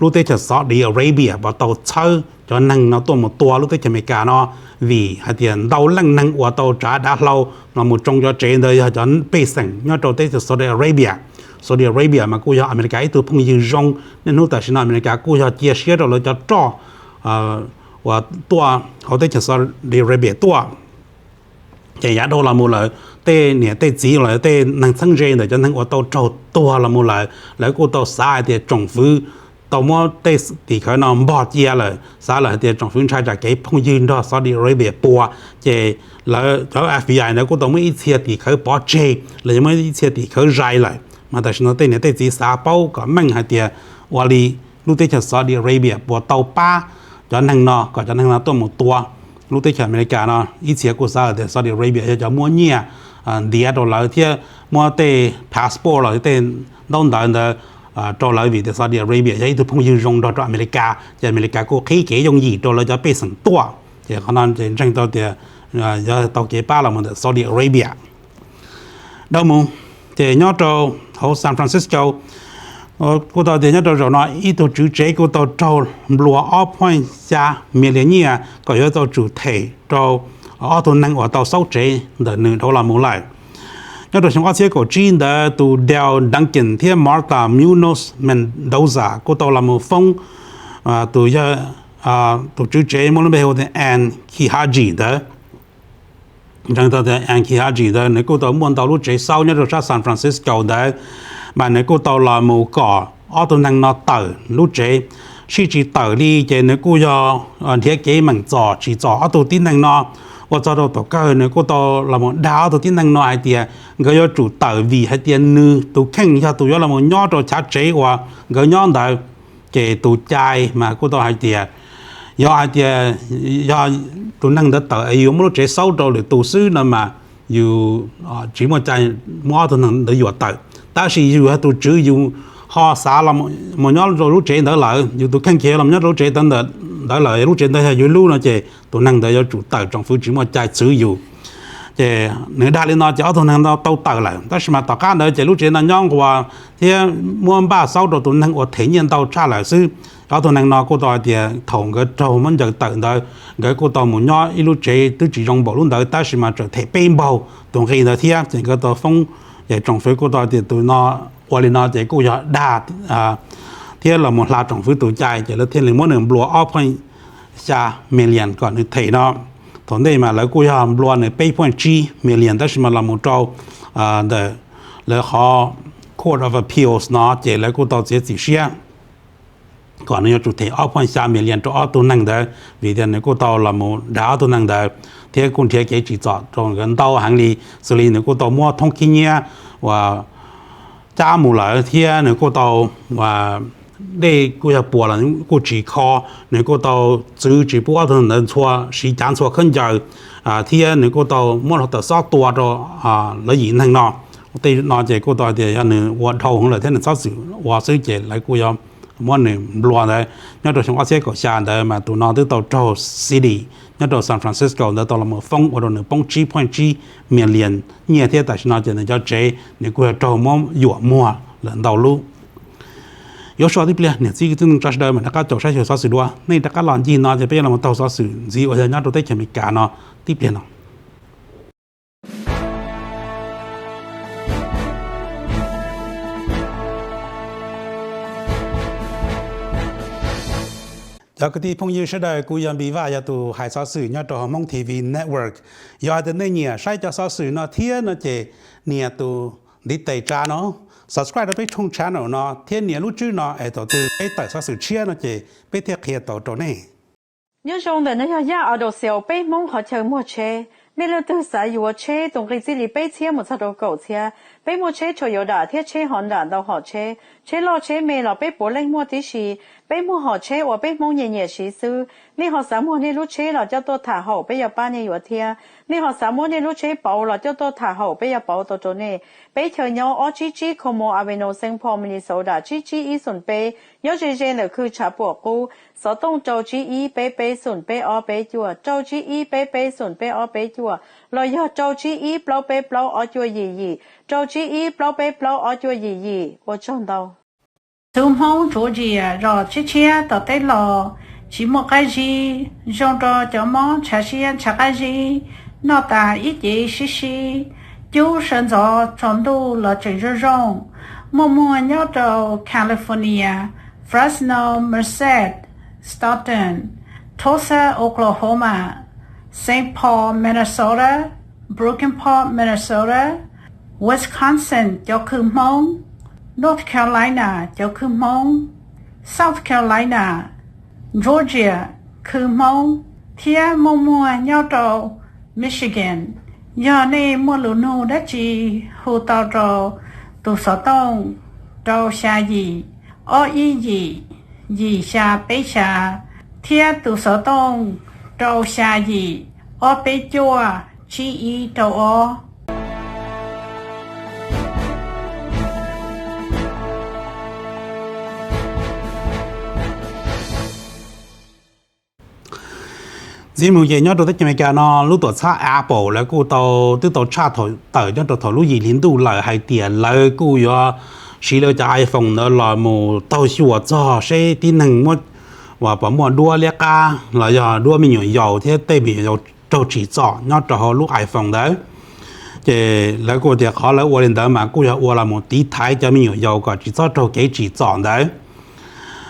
lub teb chaws Saudi Arabia puas tau txhawb cov neeg no tuaj mus tua lub teb chaws Amelikas no, vim hais tias ntau leej neeg uas tau tsav dav hlau los mus tsoo cov tsev ntawd yog cov pej xeem nyob rau teb chaws Saudi Arabia. Saudi Arabia mas kuj yog Amelikas ib tug phooj ywg zoo. Niaj hnub tam sim no Amelikas kuj yog cia siab rau lawv cov roj uas tuaj hauv teb chaws Saudi Arabia tuaj. Ces yav dhau los mus lawm tej niam tej txiv los tej neeg txheeb ze ntawm cov neeg uas tau raug tuag los mus lawm, lawv kuj tau xav hais tias tsoom fwv tau muab tej tim khawv no npog cia lawm, xav lawm hais tias tsoom fwv ntshai tsam kev phooj ywg nrog Saudi Arabia puas, ces lawv cov F B I ntawd kuj tau muab ib txhia tim khawv pov tseg los yog muab ib txhia tim khawv zais lawm. Mas tam sim no tej niam tej txiv xav paub kom meej hais tias ua li lub teb chaws Saudi Arabia puas tau pab cov neeg no kom cov neeg no tuaj mus tua lub teb chaws Amelikas no. Ib txhia kuj xav hais tias Saudi Arabia yog cov muab nyiaj ntiav rau lawv thiab muab tej passport los tej ntaub ntawv ntawd rau lawv vim tias Saudi Arabia yog ib tug phooj ywg zoo nrog rau Amelikas, ces Amelikas kuj qhib kev yooj yim rau lawv cov pej xeem tuaj. Ces qhov no ces ntseeg tau tias yog tau kev pab los mus ntawm Saudi Arabia. Dhau mus, ces nyob rau hauv San Francisco kuj tau tias nyob rau zaum no ib tug tswv tsev kuj tau raug nplua ob point xya million nyiaj kom yuav tau tsum them rau ob tug neeg uas tau xaub tsev ntawm nws dhau los mus lawm. Nyob rau xyoo ob txhiab kaum tsib ntawd tus Dale Duncan thiab Martha Munoz Mendoza kuj tau los mus foob tus yog tus tswv tsev muaj lub npe hu tias Ann Kihaji ntawd. Ntseeg tau tias Ann Kihaji ntawd nws kuj tau muaj ntau lub tsev xaub nyob rau sab San Francisco ntawd, mas nws kuj tau los mus kom ob tug neeg no tawm lub tsev. Sij tsis tawm li ces nws kuj yog nrhiav kev meem txom tsim txom ob tug tib neeg no. Ua txog rau tom kawg nws kuj tau los mus dag ob tug tib neeg no hais tias nkawd yuav tsum tawm vim hais tias nws tus kheej yog tus yuav los mus nyob rau chav tsev uas nkawd nyob ntawd. Ces tus cai mas kuj tau hais tias yog hais tias yog tus neeg ntawd tawm es yus muab lub tsev xaub rau lwm tus xwb no mas yus tsis muaj cai muab ob tug neeg ntawd yuam tawm. Tab sis yus yog tus tswv yus ho xav los mus nyob rau lub tsev ntawd lawm, yus tus kheej khiav los nyob rau lub tsev ntawd lawm, lub tsev ntawd yog yus lub no ces tus neeg ntawd yuav tsum tawm, tsoom fwv tsis muaj cai txwv yus. Ces nws dag li no ces ob tug neeg no tau tawm lawm, tab sis mas tom qab ntawd ces lub tsev no nyob nquas thiab muab npaj xaub rau tus neeg uas them nyiaj ntau tshaj lawm xwb. Ob tug neeg no kuj tau hais tias thaum nkawd raug muab ncaws tawm ntawd nkawd kuj tau mus nyob ib lub tsev twb tsis zoo npaum lub ntawd, tab sis mas tseem them peb npaug tus nqi ntawd thiab, ces nkawd tau foob. Ces tsoom fwv kuj tau hais tias tus no ua li no ces kuj yog dag thiab los mus hla tsoom fwv tus cai, ces lawv thiaj li muab nws nplua ob point xya million kom nws them no. Thaum ntej mas lawv kuj yog nplua nws peb point tsib million, tab sis mas los mus rau ntawm lawv qhov Court of Appeals no ces lawv kuj tau txiav txim siab kom nws yuav tsum them ob point xya million rau ob tug neeg ntawd, vim tias nws kuj tau los mus dag ob tug neeg ntawd thiab kuj nrhiav kev tsim txom rau nkawd ntau heev li. Xws li nws kuj tau muab thoob khib nyiab uas cab mus lawm thiab nws kuj tau dej kuj yog puas los kuj tsis kho, nws kuj tau txwv tsis pub ob tug ntawd ntxhua siv cav ntxhua khaub ncaws, thiab nws kuj tau muab hluav taws xob tua rau lawv yim neeg no. Tej no ces kuj tau hais tias yog nws ua dhau heev lawm thiab nws txhob txwm ua xwb ces lawv kuj yuav muab nws nplua ntawd. Nyob rau xyoo ob txhiab kaum xya ntawd mas tus no twb tau raug city nyob rau San Francisco ntawd tau los mus foob ua rau nws poob tsib point tsib million nyiaj thiab tam sim no ces nws cov tsev nws kuj yog raug muab yuam muag lawm ntau lub. Yuav so tib pliag niam txiv kwv tij neej tsa sawv daws mam rov qab caum saib xyuas xov xwm dua, nej rov qab los ncig no ces peb yuav los taug xov xwm ntxiv uas yog nyob rau teb chaws Amelikas no tib pliag no. Cov kwv tij phooj ywg sawv daws, kuv yog Npis Vaj, yog tus hais xov xwm nyob rau hauv Hmoob T V Network. Yog hais tias nej nyiam saib cov xov xwm no thiab no ces nias tus ntiv tes tsa no, subscribe rau peb tshooj channel no thiab nias lub tswb no es thaum twg peb tawm xov xwm tshiab no ces peb thiaj qhia tau rau nej. Nyob zoo, ntawm no yog Yaj Auto Sales, peb Hmoob qhov chaw muag tsheb. Nej leej twg xav yuav tsheb tus nqi txij li peb txhiab mus txog rau kaum txhiab, peb muaj tsheb Toyota thiab tsheb Honda ntau hom tsheb, tsheb loj tsheb me los peb puav leej muaj tib si. Peb muag hom tsheb uas peb Hmoob nyiam nyiam siv xwb. Nej ho xav muag nej lub tsheb los coj tuaj tham haum, peb yuav pab nej yuav thiab. Nej ho xav muab nej lub tsheb pauv los coj tuaj tham haum, peb yuav pauv tau rau nej. Peb chaw nyob ob tsib tsib Como Avenue, Saint Paul, Minnesota tsib tsib ib xoom peb, nyob ze ze ntawm khw tshav puam qub. Xov tooj rau tsib ib peb peb xoom peb ob peb cuaj, rau tsib ib peb peb xoom peb ob peb cuaj, los yog rau tsib ib plaub peb plaub ob cuaj yim yim, rau tsib ib plaub peb plaub ob cuaj yim yim. Ua tsaug ntau. Txhua Hmoob tsuav ntsia zos tshiab tshiab tom teb los tsis muaj qab zib, zoo rau cov mob ntshav siab ntshav qab zib, noj tas ib ce sib sib, cub sawv ntxov tsaus ntuj los tseem zoo zoo. Muaj muag nyob rau California, Fresno, Merced, Stockton, Tulsa, Oklahoma, Saint Paul, Minnesota, Brooklyn Park, Minnesota, Wisconsin cov khw Hmoob, North Carolina cov khw Hmoob, South Carolina, Georgia khw Hmoob, thiab muaj muag nyob rau Michigan. Yog nej muaj lus nug dab tsi, hu tau rau tus xov tooj rau xya yim ob ib yim yim xya peb xya, thiab tus xov tooj rau xya yim ob peb cuaj tsib ib rau ob. Ntxiv mus ces nyob rau teb chaws Amelikas no lub tuam txhab Apple lawv kuj tau twb tau tshaj tawm nyob rau thaum lub yim hli ntuj lawm hais tias lawv kuj yuav siv lawv cov iPhone ntawd los mus taug xyuas txog seb tib neeg muab, uas puas muaj duab liab qab los yog duab me nyuam yaus thiab tej me nyuam yaus raug tsim txom nyob rau hauv lub iPhone ntawd. Ces lawv kuj tias qhov lawv ua li ntawd mas kuj yog ua los mus tiv thaiv cov me nyuam yaus kom tsis txhob raug kev tsim txom ntawd.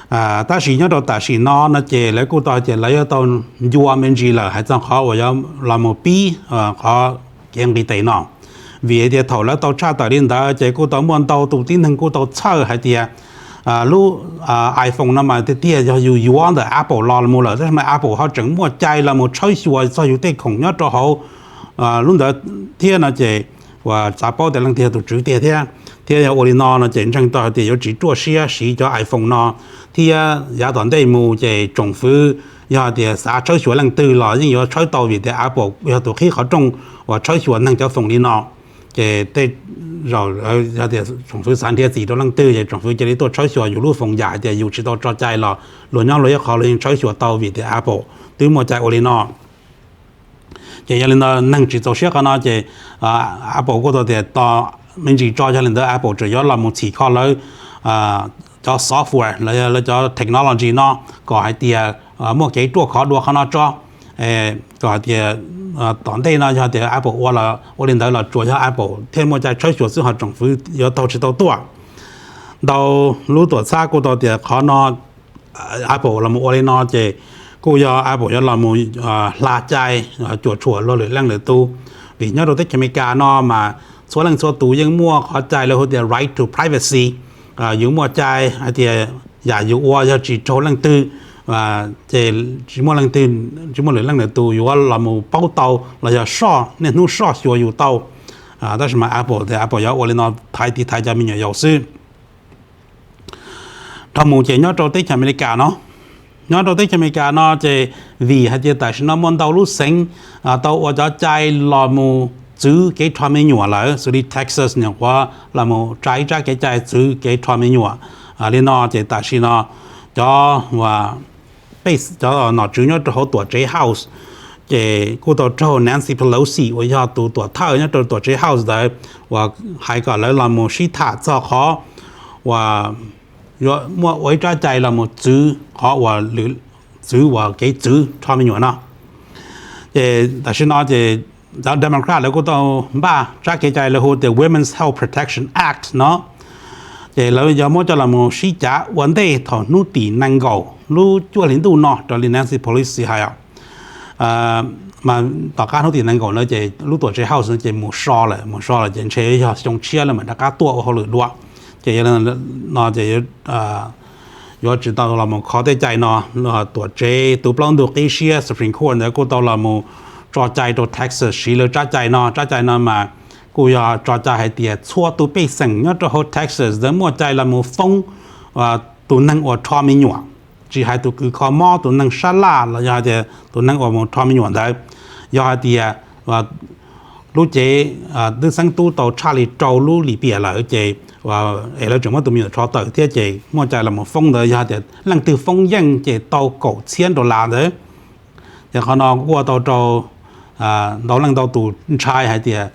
Tab sis nyob rau tam sim no no ces lawv kuj tau hais tias lawv yuav tau ncua me ntsis lawm hais txog qhov uas yuav los mus pib qhov kev nqis tes no. Vim tias thaum lawv tau tshaj tawm li ntawd ces kuj tau muaj ntau tus tib neeg kuj tau txhawj hais tias lub iPhone no mas tiag tiag yog yus yuav ntawm Apple los mus lawm, tab sis mas Apple ho tseem muaj cai los mus tshawb xyuas txog yus tej khoom nyob rau hauv lub ntawd thiab no ces uas xav paub tias leej twg yog tus tswv tiag thiab. Thiab yog ua li no no ces ntseeg tau hais tias yuav tsis ruaj siab siv cov iPhone no, thiab yav tom ntej mus ces tsoom fwv yog tias xav tshawb xyuas leej twg los yeej yuav tshawb tau vim tias Apple yog tus qhib qhov rooj uas tshawb xyuas neeg cov phone li no. Ces tej zaum yog tias tsoom fwv xav nrhiav txim rau leej twg ces tsoom fwv cia li tuaj tshawb xyuas yus lub phone yam hais tias yus tsis tau tso cai los luag nyob luag ib qho luag yeej tshawb xyuas tau vim tias Apple twb muaj cai ua li no. Ces yog li ntawd neeg tsis txaus siab qhov no ces Apple kuj tau tias tos me ntsis tso, yog li ntawd Apple tseem yuav los mus txhim kho lawv cov software los yog lawv cov technology no kom hais tias muaj kev ruaj khov dua qhov no tso. Kom hais tias tom ntej no yog tias Apple ua li ntawd los tsuas yog Apple thiaj muaj cai tshawb xyuas xwb, ho tsoom fwv yuav taug tsis tau tuaj. Ntau lub tuam txhab kuj tau tias qhov no Apple los mus ua li no ces kuj yog Apple yuav los mus hla cai cuam tshuam luag lwm leej lwm tus. Vim nyob rau teb chaws Amelikas no mas txhua leej txhua tus yeej muaj qhov cai lawv hu tias right to privacy. Yus muaj cai hais tias yam yus ua yog tsis raug leej twg ces tsis muaj leej twg, tsis muaj lwm leej lwm tus yuav los mus paub tau los yog soj niaj hnub soj xyuas yus tau. Tab sis mas Apple tias Apple yuav ua li no thaiv tiv thaiv cov me nyuam yaus xwb. Dhau mus ces nyob rau teb chaws Amelikas no, nyob rau teb chaws Amelikas no ces vim hais tias tam sim no muaj ntau lub xeev tau ua cov cai los mus txwv kev rho me nyuam lawm, xws li Texas nyuam qhuav los mus tsa ib tsab kev cai txwv kev rho me nyuam li no ces tam sim no cov pej, cov nom tswv nyob rau hauv tuam tsev House ces kuj tau raug Nancy Pelosi uas yog tus tuam thawj nyob rau tuam tsev House ntawd uas hais kom lawv los mus sib tham txog qhov uas yuav muaj ua ib tsab cai los mus txwv qhov uas, txwv uas kev txwv rho me nyuam no. Ces tam sim no ces cov Democrat lawv kuj tau npaj tsab kev cai lawv hu tias Women's Health Protection Act no, ces lawv yuav muab coj los mus sib cav ua ntej thaum hnub tim nees nkaum lub cuaj hli ntuj no raws li Nancy Pelosi hais. Mas tom qab hnub tim nees nkaum no ces lub tuam tsev House no ces mus so lawm, mus so lawm ces ntshe yog xyoo tshiab lawv mam rov qab tuaj ua hauj lwm dua. Ces yog li no ces yuav tsis tau los mus kho tej cai no. Tuam tsev tu plaub ntug qib siab Supreme Court ntawd kuj tau los mus tso cai rau Texas siv lawv tsab cai no. Tsab cai no mas kuj yog tso cai hais tias txhua tus pej xeem nyob rau hauv Texas ntawd muaj cai los mus foob tus neeg uas rho me nyuam, tsis hais tus kws kho mob, tus neeg sab laj los yog hais tias tus neeg uas mus rho me nyuam ntawd, yog hais tias lub cev twb xeeb tub tau tshaj li rau lub lim piam lawm ces es lawv tseem muab tus me nyuam rho tawm thiab ces muaj cai los mus foob ntawd, yog hais tias leej twg foob yeej ces tau kaum txhiab dollar ntawd. Ces qhov no kuj ua tau rau ntau leej ntau tus ntshai hais tias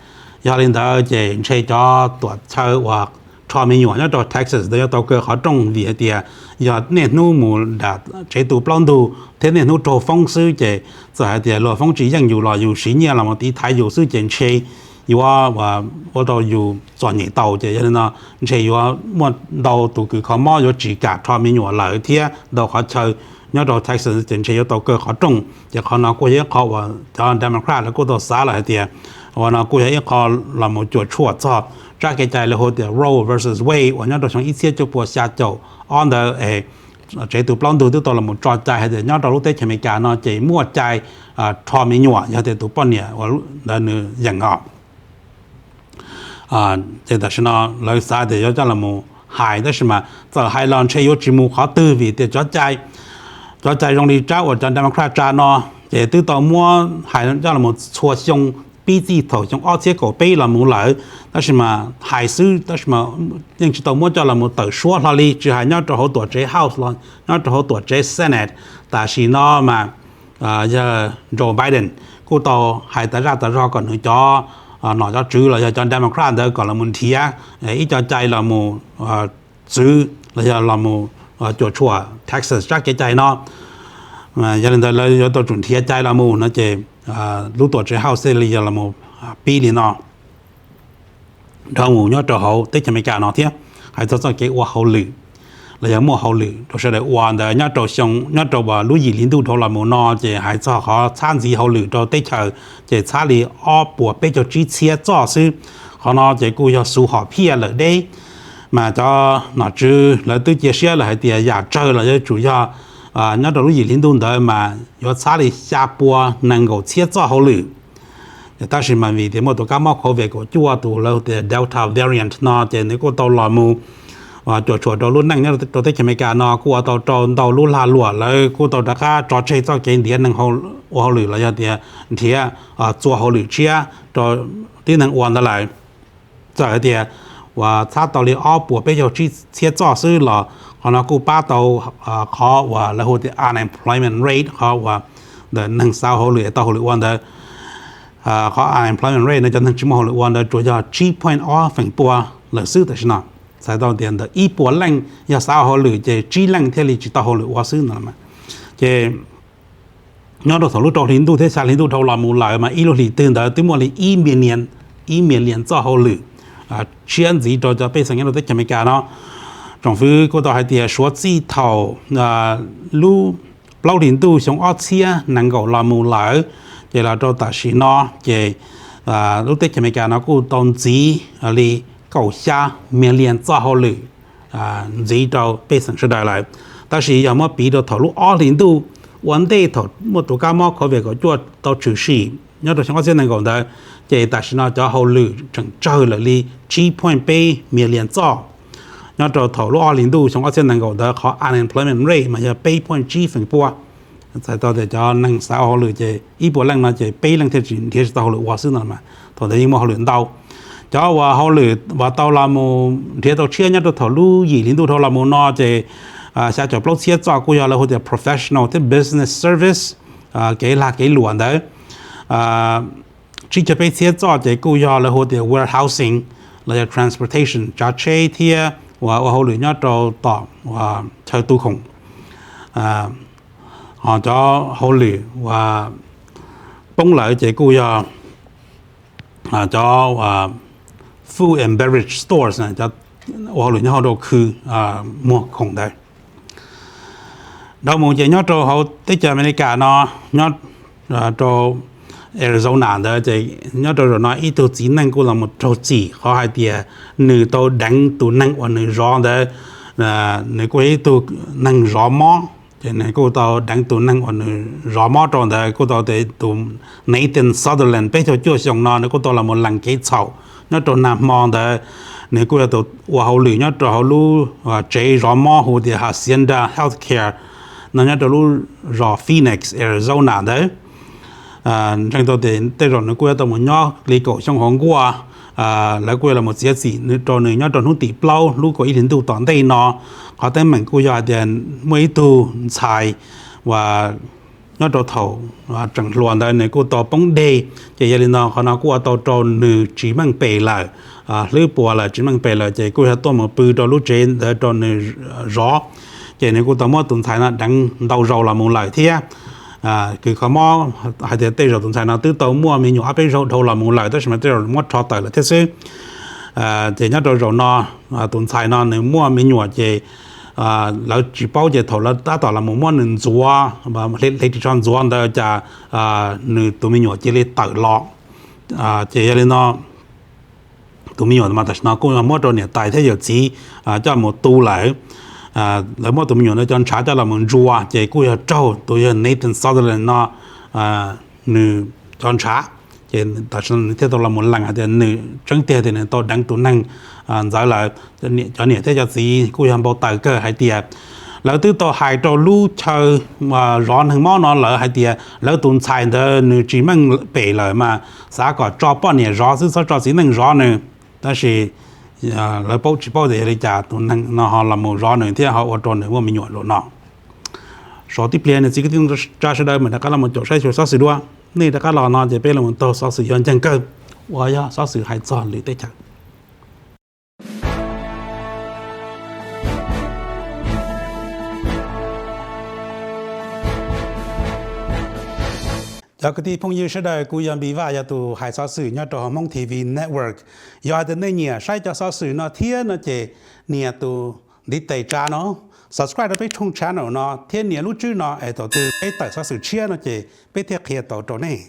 yog li ntawd ces ntshe cov tuam chaw uas rho me nyuam nyob rau Texas ntawd yuav tau kaw qhov rooj vim hais tias yog niaj hnub mus nram tsev tu plaub ntug thiab niaj hnub raug foob xwb ces txawm hais tias luag foob tsis yeej yus los yus siv nyiaj los mus tiv thaiv yus xwb ces ntshe yuav ua rau yus txom nyem tau. Ces yog li no ntshe yuav muaj ntau tus kws kho mob yuav tsis kam rho me nyuam lawm thiab ntau qhov chaw nyob rau Texas ces ntshe yuav tau kaw qhov rooj. Ces qhov no kuj yog ib qho uas cov Democrat lawv kuj tau xav lawm hais tias, uas no kuj yog ib qho los mus cuam tshuam txog tsab kev cai lawv hu tias Roe versus Wade uas nyob rau xyoo ib txhiab cuaj pua xya caum ob ntawd es tsev tus plaub ntug twb tau los mus tso cai hais tias nyob rau lub teb chaws Amelikas no ces muaj cai rho me nyuam yog tias tus poj niam ntawd nws yeem os. Ces tam sim no lawv xav tias yuav coj los mus hais, tab sis mas txawm hais los ntshe yuav tsis mus qhov twg vim tias cov cai, cov cai zoo li tsab uas cov Democrat tsa no ces twb tau muab hais coj los mus txhua xyoo pib txij thaum xyoo ob txhiab kaum peb los mus lawm, tab sis mas hais xwb, tab sis mas yeej tsis tau muab coj los mus tawm suab hlo li, tsis hais nyob rau hauv tuam tsev House los nyob rau hauv tuam tsev Senate. Tam sim no mas yog Joe Biden kuj tau hais tas zaj tas zog kom nws cov nom cov tswv los yog cov Democrat ntawd kom los mus nrhiav ib co cai los mus txwv los yog los mus cuam tshuam Texas tsab kev cai no. Yog li ntawd lawv yuav tau tsum nrhiav cai los mus no ces lub tuam tsev House thiaj li yog los mus pib li no dhau mus nyob rau hauv teb chaws Amelikas no thiab. Hais txog txoj kev ua hauj lwm los yog muaj hauj lwm rau sawv daws ua ntawd nyob rau xyoo, nyob rau lub yim hli ntuj dhau los mus no ces hais txog qhov txhab ntxiv hauj lwm rau teb chaws ces txhab li ob puas peb caug tsib txhiab txoj xwb. Qhov no ces kuj yog xu hom phiaj lawm deb, mas cov nom tswv lawv twb cia siab lawm hais tias yam tsawg los yuav tsum yog nyob rau lub yim hli ntuj ntawd mas yuav txhab li xya pua nees nkaum txhiab txoj hauj lwm. Tab sis mas vim tias muaj tus kab mob COVID kaum cuaj tus lawv tias Delta variant no ces nws kuj tau los mus cuam tshuam rau lub neej nyob rau teb chaws Amelikas no kuj ua tau rau ntau lub lag luam lawv kuj tau rov qab tso tseg txoj kev ntiav neeg ua hauj lwm los yog tias nrhiav txua hauj lwm tshiab rau tib neeg ua ntawd lawm. Txawm hais tias uas txhab tau li ob puas peb caug tsib txhiab txoj xwb los qhov no kuj pab tau qhov uas lawv hu tias unemployment rate, qhov uas ntawm neeg xav hauj lwm tau hauj lwm ua ntawd. Qhov unemployment rate no cov neeg tsis muaj hauj lwm ua ntawd tsuas yog tsib point ob feem pua lawm xwb tam sim no. Txhais tau tias ntawm ib puas leej yog xav hauj lwm ces tsib leej thiaj li tsis tau hauj lwm ua xwb no. Ces nyob rau thaum lub rau hli ntuj thiab xya hli ntuj dhau los mus lawm mas ib lub hlis twg ntawd twb muaj li ib million, ib million txoj hauj lwm tshiab ntxiv rau cov pej xeem nyob rau teb chaws Amelikas no. Tsoom fwv kuj tau hais tias suav txij thaum lub plaub hlis ntuj xyoo ob txhiab nees nkaum los mus lawm ces los rau tam sim no ces lub teb chaws Amelikas no kuj tau ntxiv li kaum xya million txoj hauj lwm ntxiv rau pej xeem sawv daws lawm. Tab sis yog muab piv rau thaum lub ob hlis ntuj ua ntej thaum muaj tus kab mob COVID kaum cuaj tau tshwm sim nyob rau xyoo ob txhiab nees nkaum ntawd ces tam sim no cov hauj lwm tseem tsawg lawm li tsib point peb million txoj. Nyob rau thaum lub ob hlis ntuj xyoo ob txhiab nees nkaum ntawd qhov unemployment rate mas yog peb point tsib feem pua. Txhais tau tias cov neeg xav ua hauj lwm ces ib puas leej no ces peb leej thiaj tsis nrhiav tsis tau hauj lwm ua xwb no mas thaum ntawd yeej muaj hauj lwm ntau. Cov uas hauj lwm uas tau los mus nrhiav tau tshiab nyob rau thaum lub yim hli ntuj dhau los mus no ces xya caum plaub txhiab txoj kuj yog lawv hu tias professional thiab business service, kev lag kev luam ntawd. Tsib caug peb txhiab txoj ces kuj yog lawv hu tias warehousing los yog transportation, tsav tsheb thiab uas ua hauj lwm nyob rau tom chaw tu khoom. Ho cov hauj lwm uas poob lawm ces kuj yog cov food and beverage stores, ua hauj lwm nyob hauv rau khw muag khoom ntawd. Dhau mus ces nyob rau hauv teb chaws Amelikas no, nyob rau Arizona ntawd ces nyob rau zaum no ib tug txiv neej kuj los mus raug txim qhov hais tias nws tau deev tus neeg uas nws zov ntawd, nws kuj yog ib tug neeg zov mob, ces nws kuj tau deev tus neeg uas nws zov mob rau ntawd kuj tau, tus Nathan Sutherland peb caug cuaj xyoo no nws kuj tau los mus lees kev txhaum nyob rau nag hmo ntawd. Nws kuj yog tus ua hauj lwm nyob rau hauv lub tsev zov mob hu tias Hacienda Healthcare no nyob rau lub zos Phoenix, Arizona ntawd. Ntseeg tau tias tej zaum nws kuj yuav tau mus nyob li kaum xyoo hauv nkuaj. Lawv kuj yuav los txiav txim rau nws nyob rau hnub tim plaub lub kaum ib hlis ntuj tom ntej no. Qhov teeb meem kuj yog hais tias muaj ib tug ntxhais uas nyob rau thaum tseem hluas ntawd nws kuj tau poob deg, ces yog li no qhov no kuj ua tau rau nws tsis meej pem lawm, hlwb puas lawm tsis meej pem lawm ces kuj yog tuaj mus pw rau lub tsev ntawd rau nws zov. Ces nws kuj tau muab tus ntxhais no deev ntau zaus los mus lawm thiab. Kws kho mob hais tias tej zaum tus ntxhais no twb tau muaj me nyuam ob peb zaug dhau los mus lawm tab sis mas tej zaum muab rho tawm lawm thiab xwb. Ces nyob rau zaum no tus ntxhais no nws muaj me nyuam ces lawv tsis paub ces thaum lawv tab tom los mus muab nws ntxuav, hle ris tsho ntxuav ntawd cas nws tus me nyuam cia li tawm los. Ces yog li no tus me nyuam mas tam sim no kuj yog muab rau niam tais thiab yawm txiv coj mus tu lawm. Lawv muab tus me nyuam no cov ntshav coj los mus ntsuas ces kuj yog raug tus yog Nathan Sutherland no nws cov ntshav. Ces tam sim no nws thiaj tau los mus lees hais tias nws tseeb tiag tias nws tau deev tus neeg ntawd lawm. Cov niam thiab cov txiv kuj yog npau taws kawg hais tias lawv twb tau hais rau lub chaw zov neeg mob no lawm hais tias lawv tus ntxhais ntawd nws tsis meej pem lawm mas xav kom tso poj niam zov xwb txhob tso txiv neej zov nws. Tab sis lawv paub tsis paub tias yog li cas tus neeg no ho los mus zov nws thiab ho ua rau nws muaj me nyuam zaum no. Sav tib pliag niam txiv kwv tij neej tsa sawv daws mam rov qab los mus caum saib xyuas xov xwm dua. Nej rov qab los no ces peb los mus taug xov xwm yog nceeg kawg uas yog xov xwm hais txog lwm teb chaws. Cov kwv tij phooj ywg sawv daws, kuv yog Npis Vaj, yog tus hais xov xwm nyob rau hauv Hmoob T V Network. Yog hais tias nej nyiam saib cov xov xwm no thiab no ces nias tus ntiv tes tsa no, subscribe rau peb tshooj channel no thiab nias lub tswb no es thaum twg peb tawm xov xwm tshiab no ces peb thiaj qhia tau rau nej.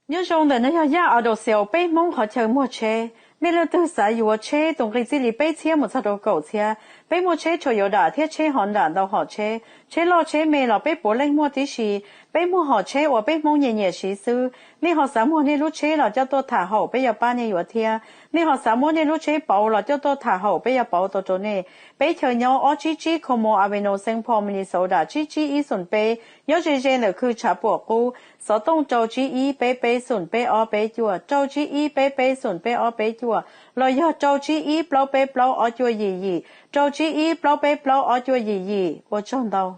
Nyob zoo, ntawm no yog Yaj Auto Sales, peb Hmoob qhov chaw muag tsheb. Nej leej twg xav yuav tsheb tus nqi txij li peb txhiab mus txog rau kaum txhiab, peb muaj tsheb Toyota thiab tsheb Honda ntau hom tsheb, tsheb loj tsheb me los peb puav leej muaj tib si. Peb muag hom tsheb uas peb Hmoob nyiam nyiam siv xwb. Nej ho xav muag nej lub tsheb los coj tuaj tham haum peb yuav pab nej yuav thiab. Nej ho xav muab nej lub tsheb pauv los coj tuaj tham haum peb yuav pauv tau rau nej. Peb chaw nyob ob tsib tsib Como Avenue, Saint Paul, Minnesota tsib tsib ib xoom peb, nyob ze ze ntawm khw tshav puam qub. Xov tooj rau tsib ib peb peb xoom peb ob peb cuaj, rau tsib ib peb peb xoom peb ob peb cuaj, los yog rau tsib ib plaub peb plaub ob cuaj yim yim, rau tsib ib plaub peb plaub ob cuaj yim yim. Ua tsaug ntau.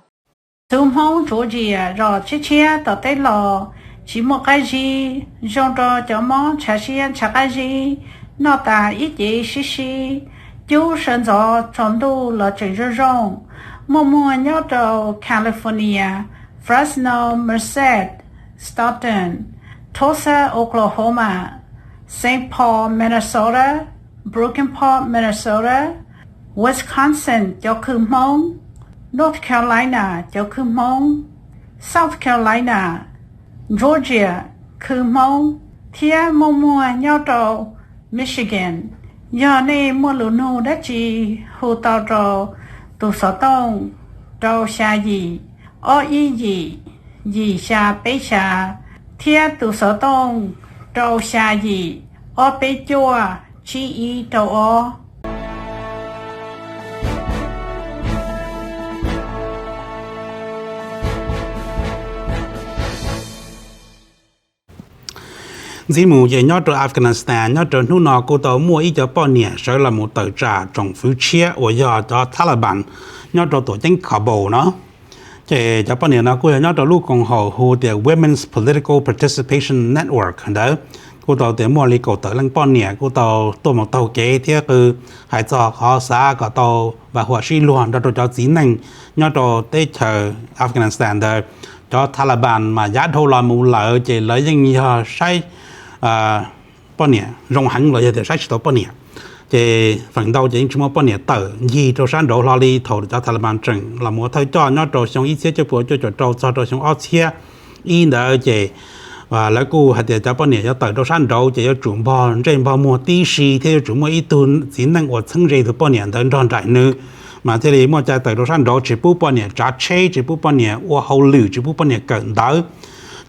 Tus Hmoob Georgia zos tshiab tshiab tom teb los tsis muaj qab zib, zoo rau cov mob ntshav siab ntshav qab zib, noj tas ib cev sib sib, cub sawv ntxov tsaus ntuj los tseem zoo zoo. Muaj muag nyob rau California, Fresno, Merced, Stockton, Tulsa, Oklahoma, Saint Paul, Minnesota, Brooklyn Park, Minnesota, Wisconsin cov khw Hmoob, North Carolina cov khw Hmoob, South Carolina, Georgia khw Hmoob, thiab muaj muag nyob rau Michigan. Yog nej muaj lus nug dab tsi, hu tau rau tus xov tooj rau xya yim ob ib yim yim xya peb xya, thiab tus xov tooj rau xya yim ob peb cuaj tsib ib rau ob. Ntxiv mus ces nyob rau Afghanistan nyob rau hnub no kuj tau muaj ib cov poj niam sawv los mus tawm tsam tsoom fwv tshiab uas yog cov Taliban nyob rau tuam ceeb Kabul no. Ces cov poj niam no kuj yog nyob rau lub koom haum hu tias Women's Political Participation Network ntawd. Kuj tau tias muaj li kaum tawm leej poj niam kuj tau tuaj mus taug kev thiab qw hais txog qhov xav kom tau vam huam sib luag nrog rau cov txiv neej nyob rau teb chaws Afghanistan ntawd. Cov Taliban mas yav dhau los mus lawm ces lawv yeej yog saib poj niam zoo heev los yog tias saib tsis tau poj niam. Ces feem ntau ces yeej tsis muaj poj niam tawm ncig rau sab nraud hlo li. Thaum cov Taliban tseem los mus ua thawj coj nyob rau xyoo ib txhiab cuaj puas cuaj caum rau txog rau xyoo ob txhiab ib ntawd ces lawv kuj hais tias cov poj niam yuav tawm rau sab nraud ces yuav tsum npog ntsej npog muag tib si thiab yuav tsum muaj ib tug txiv neej uas txheeb ze tus poj niam ntawd nrog nraim nws, mas thiaj li muaj cai tawm rau sab nraud, tsis pub poj niam tsav tsheb, tsis pub poj niam ua hauj lwm, tsis pub poj niam kawm ntawv.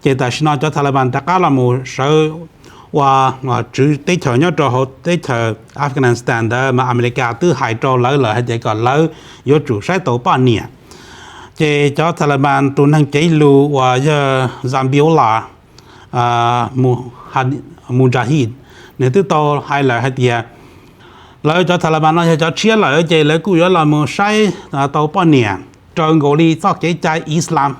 Ces tam sim no cov Taliban rov qab los mus sawv ua tswv teb chaws nyob rau hauv teb chaws Afghanistan ntawd mas Amelikas twb hais rau lawv lawm hais tias kom lawv yuav tsum saib taus poj niam. Ces cov Taliban tus neeg cev lus uas yog Zabiullah Mujahid, nws twb tau hais lawm hais tias lawv cov Taliban no yog cov tshiab lawm ces lawv kuj yuav los mus saib tau poj niam raws nkaus li txoj kev cai Islam.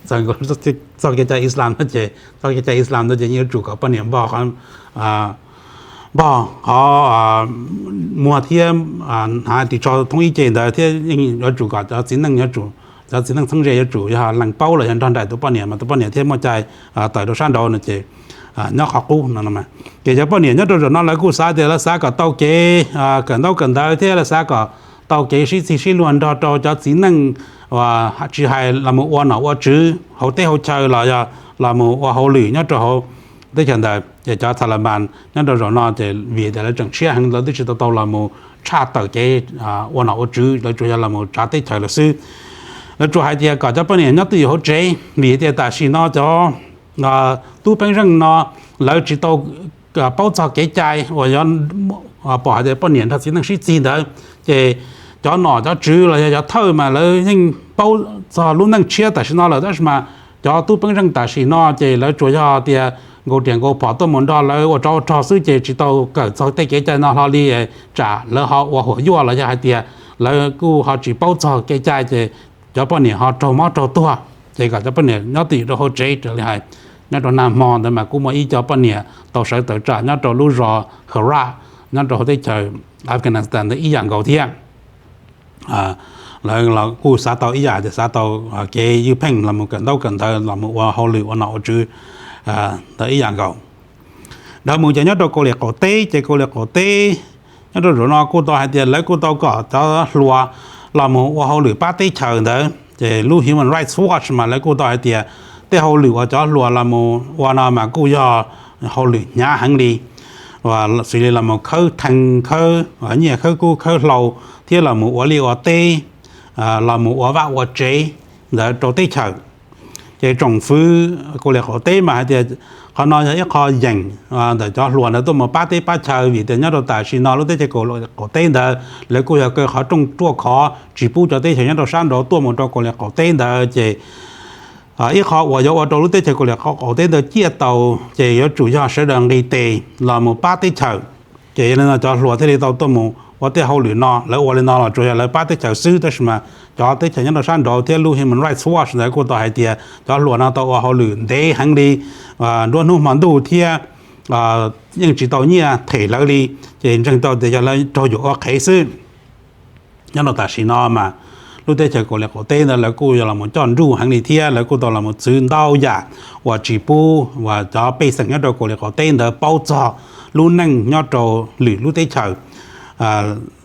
Txoj kev cai Islam no ces, txoj kev cai Islam no ces yeej yuav tsum kom poj niam npog, npog qhov muag thiab hnav ris tsho thoob ib ce ntawd thiab yeej yuav tsum kom cov txiv neej, cov txiv neej txheeb ze yuav tsum yog lees paub los yog nrog nraim tus poj niam mas tus poj niam thiaj muaj cai tawm rau sab nraud no ces nyob qhov qub no. Ces cov poj niam nyob rau zaum no lawv kuj xav tias lawv xav kom tau kev kawm ntaub kawm ntawv thiab lawv xav kom tau kev sib txig sib luag nrog rau cov txiv neej, tsis hais los mus ua nom ua tswv hauv teb hauv chaw los yog los mus ua hauj lwm nyob rau hauv teb chaws ntawd, ces cov Taliban nyob rau zaum no ces vim tias lawv tseem siab heev, lawv twb tsis tau tau los mus tshaj tawm kev ua nom ua tswv, lawv tsuas yog los mus tsav teb chaws lawm xwb. Lawv tsuas hais tias kom cov poj niam nyob twj ywm hauv tsev, vim tias tam sim no cov tub peeb zeej no lawv tsis tau paub txog kev cai uas yog pom hais tias poj niam nrog txiv neej sib txig ntawd, ces cov nom cov tswv los yog cov thawj mas lawv yeej paub txog lub neej tshiab tam sim no lawm, tab sis mas cov tub peeb zeej tam sim no ces lawv tsuas yog tias nkaus riam nkaus phom tuaj mus nrog lawv ua tsov ua rog xwb, ces tsis tau kawm txog tej kev cai no hlo li, tsam lawv ho ua huam yuaj los yog hais tias lawv kuj ho tsis paub txog kev cai, ces cov poj niam ho raug mob raug tuag. Ces kom cov poj niam nyob twj ywm rau hauv tsev raws li hais. Nyob rau nag hmo ntawd mas kuj muaj ib co poj niam tau sawv tawm tsam nyob rau lub zos Herat nyob rau hauv teb chaws Afghanistan ntawd ib yam nkaus thiab. Lawv los kuj xav tau ib yam, ces xav tau kev ywj pheej los mus kawm ntaub kawm ntawv los mus ua hauj lwm ua nom ua tswv ntawd ib yam nkaus. Dhau mus ces nyob rau Kauslim Qaum Teb, ces Kauslim Qaum Teb nyob rau zaum no kuj tau hais tias lawv kuj tau kom cov hluas los mus ua hauj lwm pab teb chaws ntawd, ces lub Human Rights Watch mas lawv kuj tau hais tias tej hauj lwm uas cov hluas los mus ua no mas kuj yog hauj lwm hnyav heev li, uas xws li los mus khawb thee, khawb nyiaj, khawb kub khawb hlau, thiab los mus ua liaj ua teb, los mus ua vaj ua tsev ntawd rau teb chaws. Ces tsoom fwv Kauslim Qaum Teb mas hais tias qhov no yog ib qho yeem ntawm cov hluas ntawd tuaj mus pab teb pab chaw, vim tias nyob rau tam sim no lub teb chaws Kauslim Qaum Teb ntawd lawv kuj yog kaw qhov rooj ruaj khov tsis pub cov teb chaws nyob rau sab nraud tuaj mus rau Kauslim Qaum Teb ntawd, ces ib qho uas yuav ua rau lub teb chaws Kauslim Qaum Teb ntawd ciaj tau ces yuav tsum yog sawv daws nqis tes los mus pab teb chaws. Ces yog li no cov hluas thiaj li tau tuaj mus ua tej hauj lwm no, lawv ua li no los tsuas yog lawv pab teb chaws xwb, tab sis mas cov teb chaws nyob rau sab nraud thiab lub Human Rights Watch ntawd kuj tau hais tias cov hluas no tau ua hauj lwm ntev heev li, nruab hnub hmo ntuj thiab yeej tsis tau nyiaj them lawv li, ces ntseeg tau tias yog lawv raug yuam ua qhev xwb. Nyob rau tam sim no mas lub teb chaws Kauslim Qaum Teb ntawd lawv kuj yog los mus coj nruj heev li thiab lawv kuj tau los mus txwv ntau yam uas tsis pub uas cov pej xeem nyob rau Kauslim Qaum Teb ntawd paub txog lub neej nyob rau lwm lub teb chaws.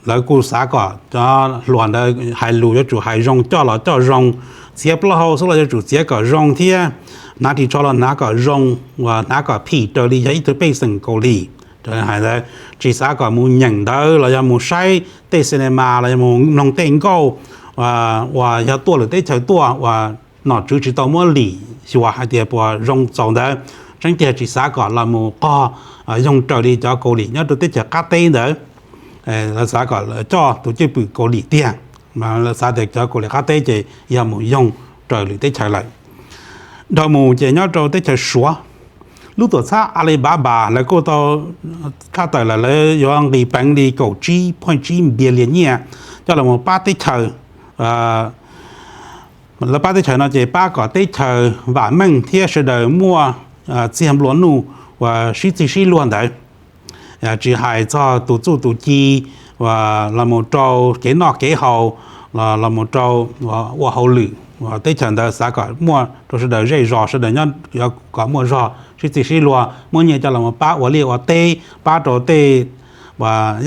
Lawv kuj xav kom cov hluas ntawd hais lus yuav tsum hais zoo, coj los coj zoo, txiav plaub hau xwb los yuav tsum txiav kom zoo thiab hnav ris tsho los hnav kom zoo, uas hnav kom phim raws li yog ib tug pej xeem Kauslim. Hais ntawd tsis xav kom mus nyeem ntawv los yog mus saib tej cinema los yog mus mloog tej nkauj uas yog tuaj lwm teb chaws tuaj uas nom tswv tsis tau muab lim xyuas hais tias puas zoo txaus ntawd. Tseeb tiag tsis xav kom los mus qog yoog raws li cov Kauslim nyob rau teb chaws qab teb ntawd. Lawv xav kom coj tus cwj pwm Kauslim tiag, mas lawv xav tias cov Kauslim qab teb ces yog mus yoog raws lwm teb chaws lawm. Dhau mus ces nyob rau teb chaws Suav, lub tuam txhab Alibaba lawv kuj tau tshaj tawm lawm, lawv yuav nqis peev li kaum tsib point tsib billion nyiaj coj los pab teb chaws. Lawv pab teb chaws no ces pab kom teb chaws vam meej thiab sawv daws muaj txiag nplua nuj uas sib txig sib luag ntawd, tsis hais txog tus txuj tus ci los mus rau kev noj kev haus, los mus rau ua hauj lwm, teb chaws ntawd xav kom muaj rau sawv daws zej zos, sawv daws nyob yuav kom muaj zog sib txig sib luag, muab nyiaj coj los pab ua liaj ua teb, pab rau tej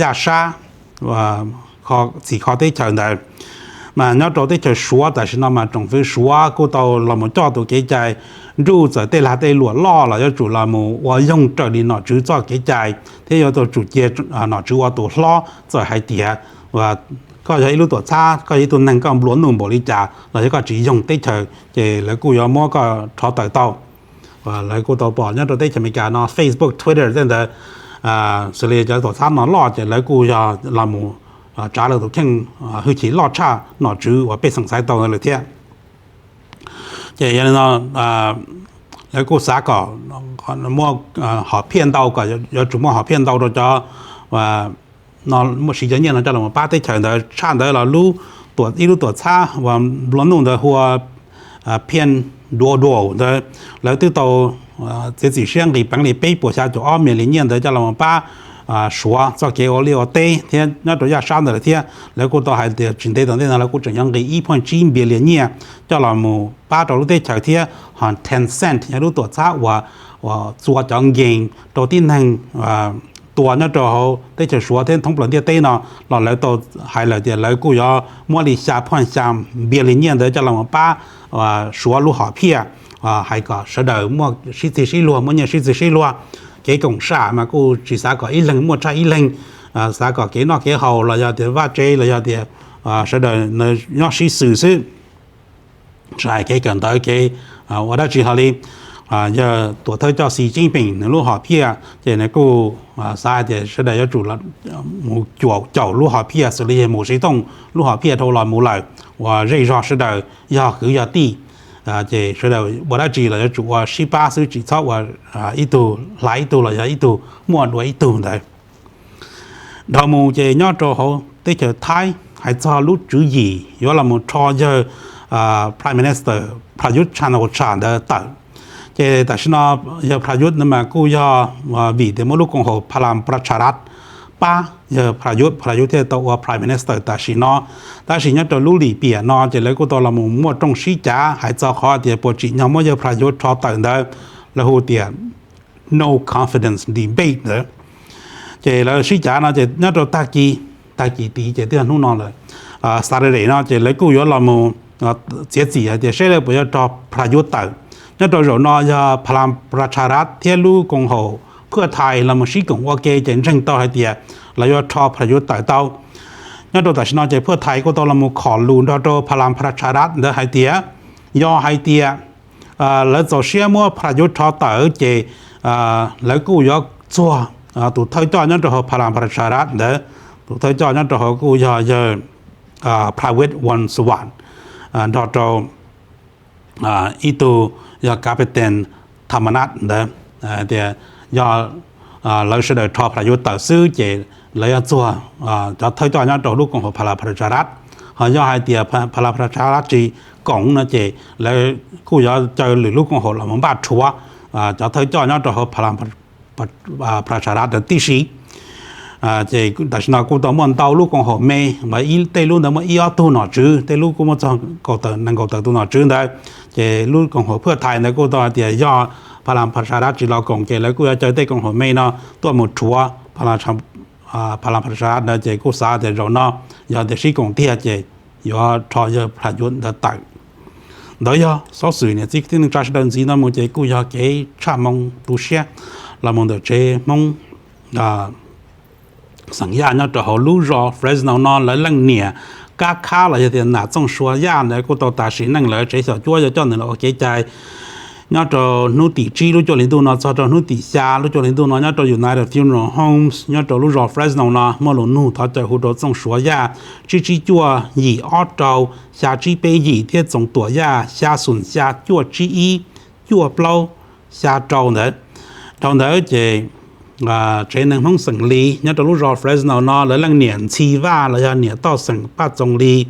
yaj sab txhim kho teb chaws ntawd. Mas nyob rau teb chaws Suav tam sim no mas tsoom fwv Suav kuj tau los mus coj tus kev cai nruj, txawm tej lag tej luam loj los yuav tsum los mus ua yoog raws li nom tswv txoj kev cai, thiab yuav tau tsum cia nom tswv ua tus hlob. Txawm hais tias koj yog ib lub tuam txhab, koj yog ib tug neeg, koj nplua nuj npaum li cas los yog koj tsis yoog teb chaws ces lawv kuj yuav muab koj rho tawm tau. Lawv kuj tau pom nyob rau teb chaws Amelikas no, Facebook, Twitter tej ntawd, xws li cov tuam txhab no loj ces lawv kuj yog los mus tsav lawv tus kheej hwj chim loj tshaj nom tswv uas pej xeem xaiv tau ntawd lawm thiab. Ces yog li no lawv kuj xav kom muaj hom phiaj ntau, kom yuav tsum muaj hom phiaj ntau rau cov no, muaj siv cov nyiaj no coj los pab teb chaws ntawd. Tshaj ntawd los ib lub tuam txhab uas nplua nuj ntawd hu ua Pinduoduo ntawd, lawv twb tau txiav txim siab nqis peev li peb puas xya caum ob million li nyiaj ntawd coj los pab Suav txoj kev ua liaj ua teb thiab nyob rau yaj sab ntawd lawm thiab. Lawv kuj tau hais tias tsis ntev tom ntej no lawv kuj tseem yuav nqis ib point tsib billion nyiaj coj los mus pab rau lub teb chaws thiab. Ho Tencent yog lub tuam txhab uas txua cov game rau tib neeg tua nyob rau hauv teb chaws Suav thiab thoob plaws ntiaj teb no los lawv tau hais lawm tias lawv kuj yuav muab li xya point xya billion nyiaj ntawd coj los pab Suav lub hom phiaj, hais kom sawv daws muaj sib txig sib luag, muaj nyiaj sib txig sib luag. Kev koom sam mas kuj tsis xav kom ib leeg muaj tshaj ib leeg, xav kom kev noj kev haus los yog tias vaj tsev los yog tias sawv daws nyob sib xws xwb. Tsis hais kev kawm ntawv kev ua dab tsi hlo li. Yog tuam thawj coj Xi Jinping nws lub hom phiaj ces nws kuj xav hais tias sawv daws yuav tsum mus cuam caum lub hom phiaj xws li yog Mauv Zedong lub hom phiaj dhau los mus lawm uas zej zog sawv daws yog kwv yog tij, ces sawv daws ua dab tsi los yuav tsum ua sib pab xwb, tsis txhob ua ib tug hla ib tug los yog ib tug muaj dua ib tug ntawd. Dhau mus ces nyob rau hauv teb chaws Thaib hais txog lub tswv yim yuav los mus rho yawg Prime Minister Prayut Chan-o-cha ntawd tawm. Ces tam sim no yawg Prayut ntawd mas kuj yog vim tias muaj lub koom haum Palang Pracharath pab yawg Prayut, Prayut thiaj tau ua Prime Minister tam sim no. Tab sis nyob rau lub lim piam no ces lawv kuj tau los mus muaj rooj sib cav hais txog qhov tias puas tsim nyog muab yawg Prayut rho tawm ntawd, lawv hu tias no confidence debate ntawd. Ces lawv sib cav no ces nyob rau tag kis, tag kis tid ces twb yog hnub no lawm, Saturday no ces lawv kuj yuav los mus txiav txim hais tias seb lawv puas yuav rho Prayut tawm. Nyob rau zaum no yog Palang Pracharath thiab lub koom haum Phwj Thai los mus sib koom ua ke ces ntseeg tau hais tias lawv yuav rho Prayut tawm tau. Nyob rau tam sim no ces Phwj Thai kuj tau los mus khom lus nrog rau Palang Pracharath ntawd hais tias yog hais tias lawv txaus siab muab Prayut rho tawm ces lawv kuj yuav txuag tus thawj coj nyob rau hauv Palang Pracharath ntawd. Tus thawj coj nyob rau hauv kuj yog yawg Pravitt Vongsuvan nrog rau ib tug yog Capitan Thamanath ntawd. Tias yog lawv sawv daws rho Prayut tawm xwb ces lawv yuav txuag cov thawj coj nyob rau lub koom haum Palang Pracharath. Ho yog hais tias Palang Pracharath tsis koom no ces lawv kuj yuav caw lwm lub koom haum los mus npaj rhuav cov thawj coj nyob rau hauv Pracharath ntawd tib si. Ces tam sim no kuj tau muaj ntau lub koom haum me, tej lub ntawd muaj ib ob tug nom tswv, tej lub kuj muaj txog kaum tawm nees nkaum tawm tus nom tswv ntawd. Ces lub koom haum Phwj Thai ntawd kuj tau hais tias yog Palang Pracharath tsis los koom ces lawv kuj yuav caw tej koom haum me no tuaj mus rhuav Palang Pracharath ntawd. Ces kuj xav tias zaum no yog tias sib koom tiag ces yuav rho yawg Prayut ntawd tawm. Ntawd yog xov xwm niam txiv kwv tij neej tsa sawv daws ntxiv no mus ces kuj yog kev tshaj moo tu siab los mus ntawm tsev Hmoob xeem Yaj nyob rau hauv lub zos Fresno no lawv leej niam Kab Khab los yog tias Nam Txooj Suav Yaj ntawd kuj tau tas sim neej lawm. Tsev xyom cuab yuav coj nws los ua kev cai nyob rau hnub tim tsib lub cuaj hli ntuj no txog rau hnub tim xya lub cuaj hli ntuj no nyob rau United Funeral Homes nyob rau lub zos Fresno no muaj lus nug thov caw hu rau Txooj Suav Yaj tsib tsib cuaj yim ob rau xya tsib peb yim thiab Txoov Tuam Yaj xya xoom xya cuaj tsib ib cuaj plaub xya rau ntawd. Dhau ntawd ces tsev neeg Hmoob xeem Lis nyob rau lub zos Fresno no lawv leej niam Ntxhi Vaj los yog niam Toj Xeem Paj Txoov Lis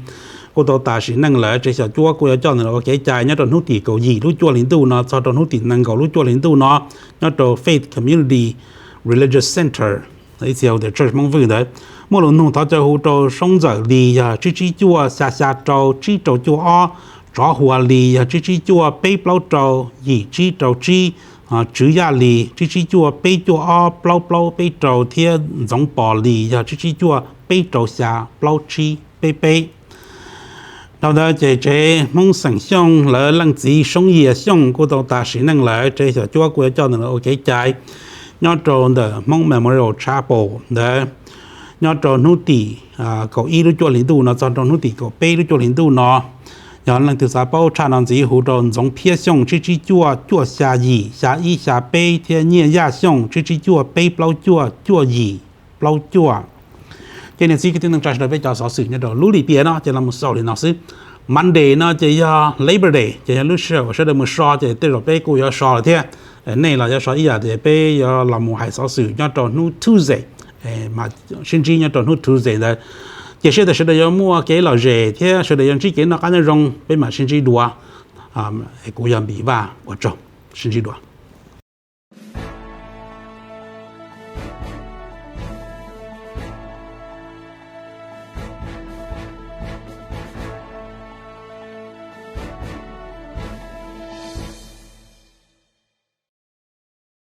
kuj tau tas sim neej lawm. Tsev xyom cuab kuj yuav coj nws los ua kev cai nyob rau hnub tim kaum yim lub cuaj hli ntuj no txog rau hnub tim nees nkaum lub cuaj hli ntuj no nyob rau Faith Community Religious Center, ib txhia hu tias church Hmoob Vwj ntawd. Muaj lus nug thov caw hu rau Soob Ntxawm Lis yog tsib tsib cuaj xya xya rau tsib rau cuaj ob, Tsov Huas Lis yog tsib tsib cuaj peb plaub rau yim tsib rau tsib, Tswv Yaj Lis tsib tsib cuaj peb cuaj ob plaub plaub peb rau thiab Ntxoov Pos Lis yog tsib tsib cuaj peb rau xya plaub tsib peb peb. Dhau ntawd ces tsev Hmoob xeem Xyooj lawv leej txiv Soob Yias Xyooj kuj tau tas sim neej lawm. Tsev xyom cuab kuj yuav coj nws los ua kev cai nyob rau ntawm Hmoob Memorial Chapel ntawd nyob rau hnub tim kaum ib lub cuaj hli ntuj no txog rau hnub tim kaum peb lub cuaj hli ntuj no. Yog leej twg xav paub tshaj no ntxiv hu rau Ntxoov Phiab Xyooj tsib tsib cuaj cuaj xya yim xya ib xya peb thiab Nyiaj Yaj Xyooj tsib tsib cuaj peb plaub cuaj cuaj yim plaub cuaj. Ces niam txiv kwv tij neej tsa sawv daws, peb cov xov xwm nyob rau lub lim piam no ces los mus xaus li no xwb. Monday no ces yog Labor Day ces yog lub sij hawm uas sawv daws mus so ces tej zaum peb kuj yuav so lawm thiab. Nej los yuav so ib yam ces peb yuav los mus hais xov xwm nyob rau hnub Tuesday, mas sib ntsib nyob rau hnub Tuesday ntawd. Ces sij hawm sawv daws yuav muaj kev lom zem thiab sawv daws yuav ntsib kev noj qab nyob zoo peb mam sib ntsib dua. Kuv yog Npis Vaj, ua tsaug, sib ntsib dua.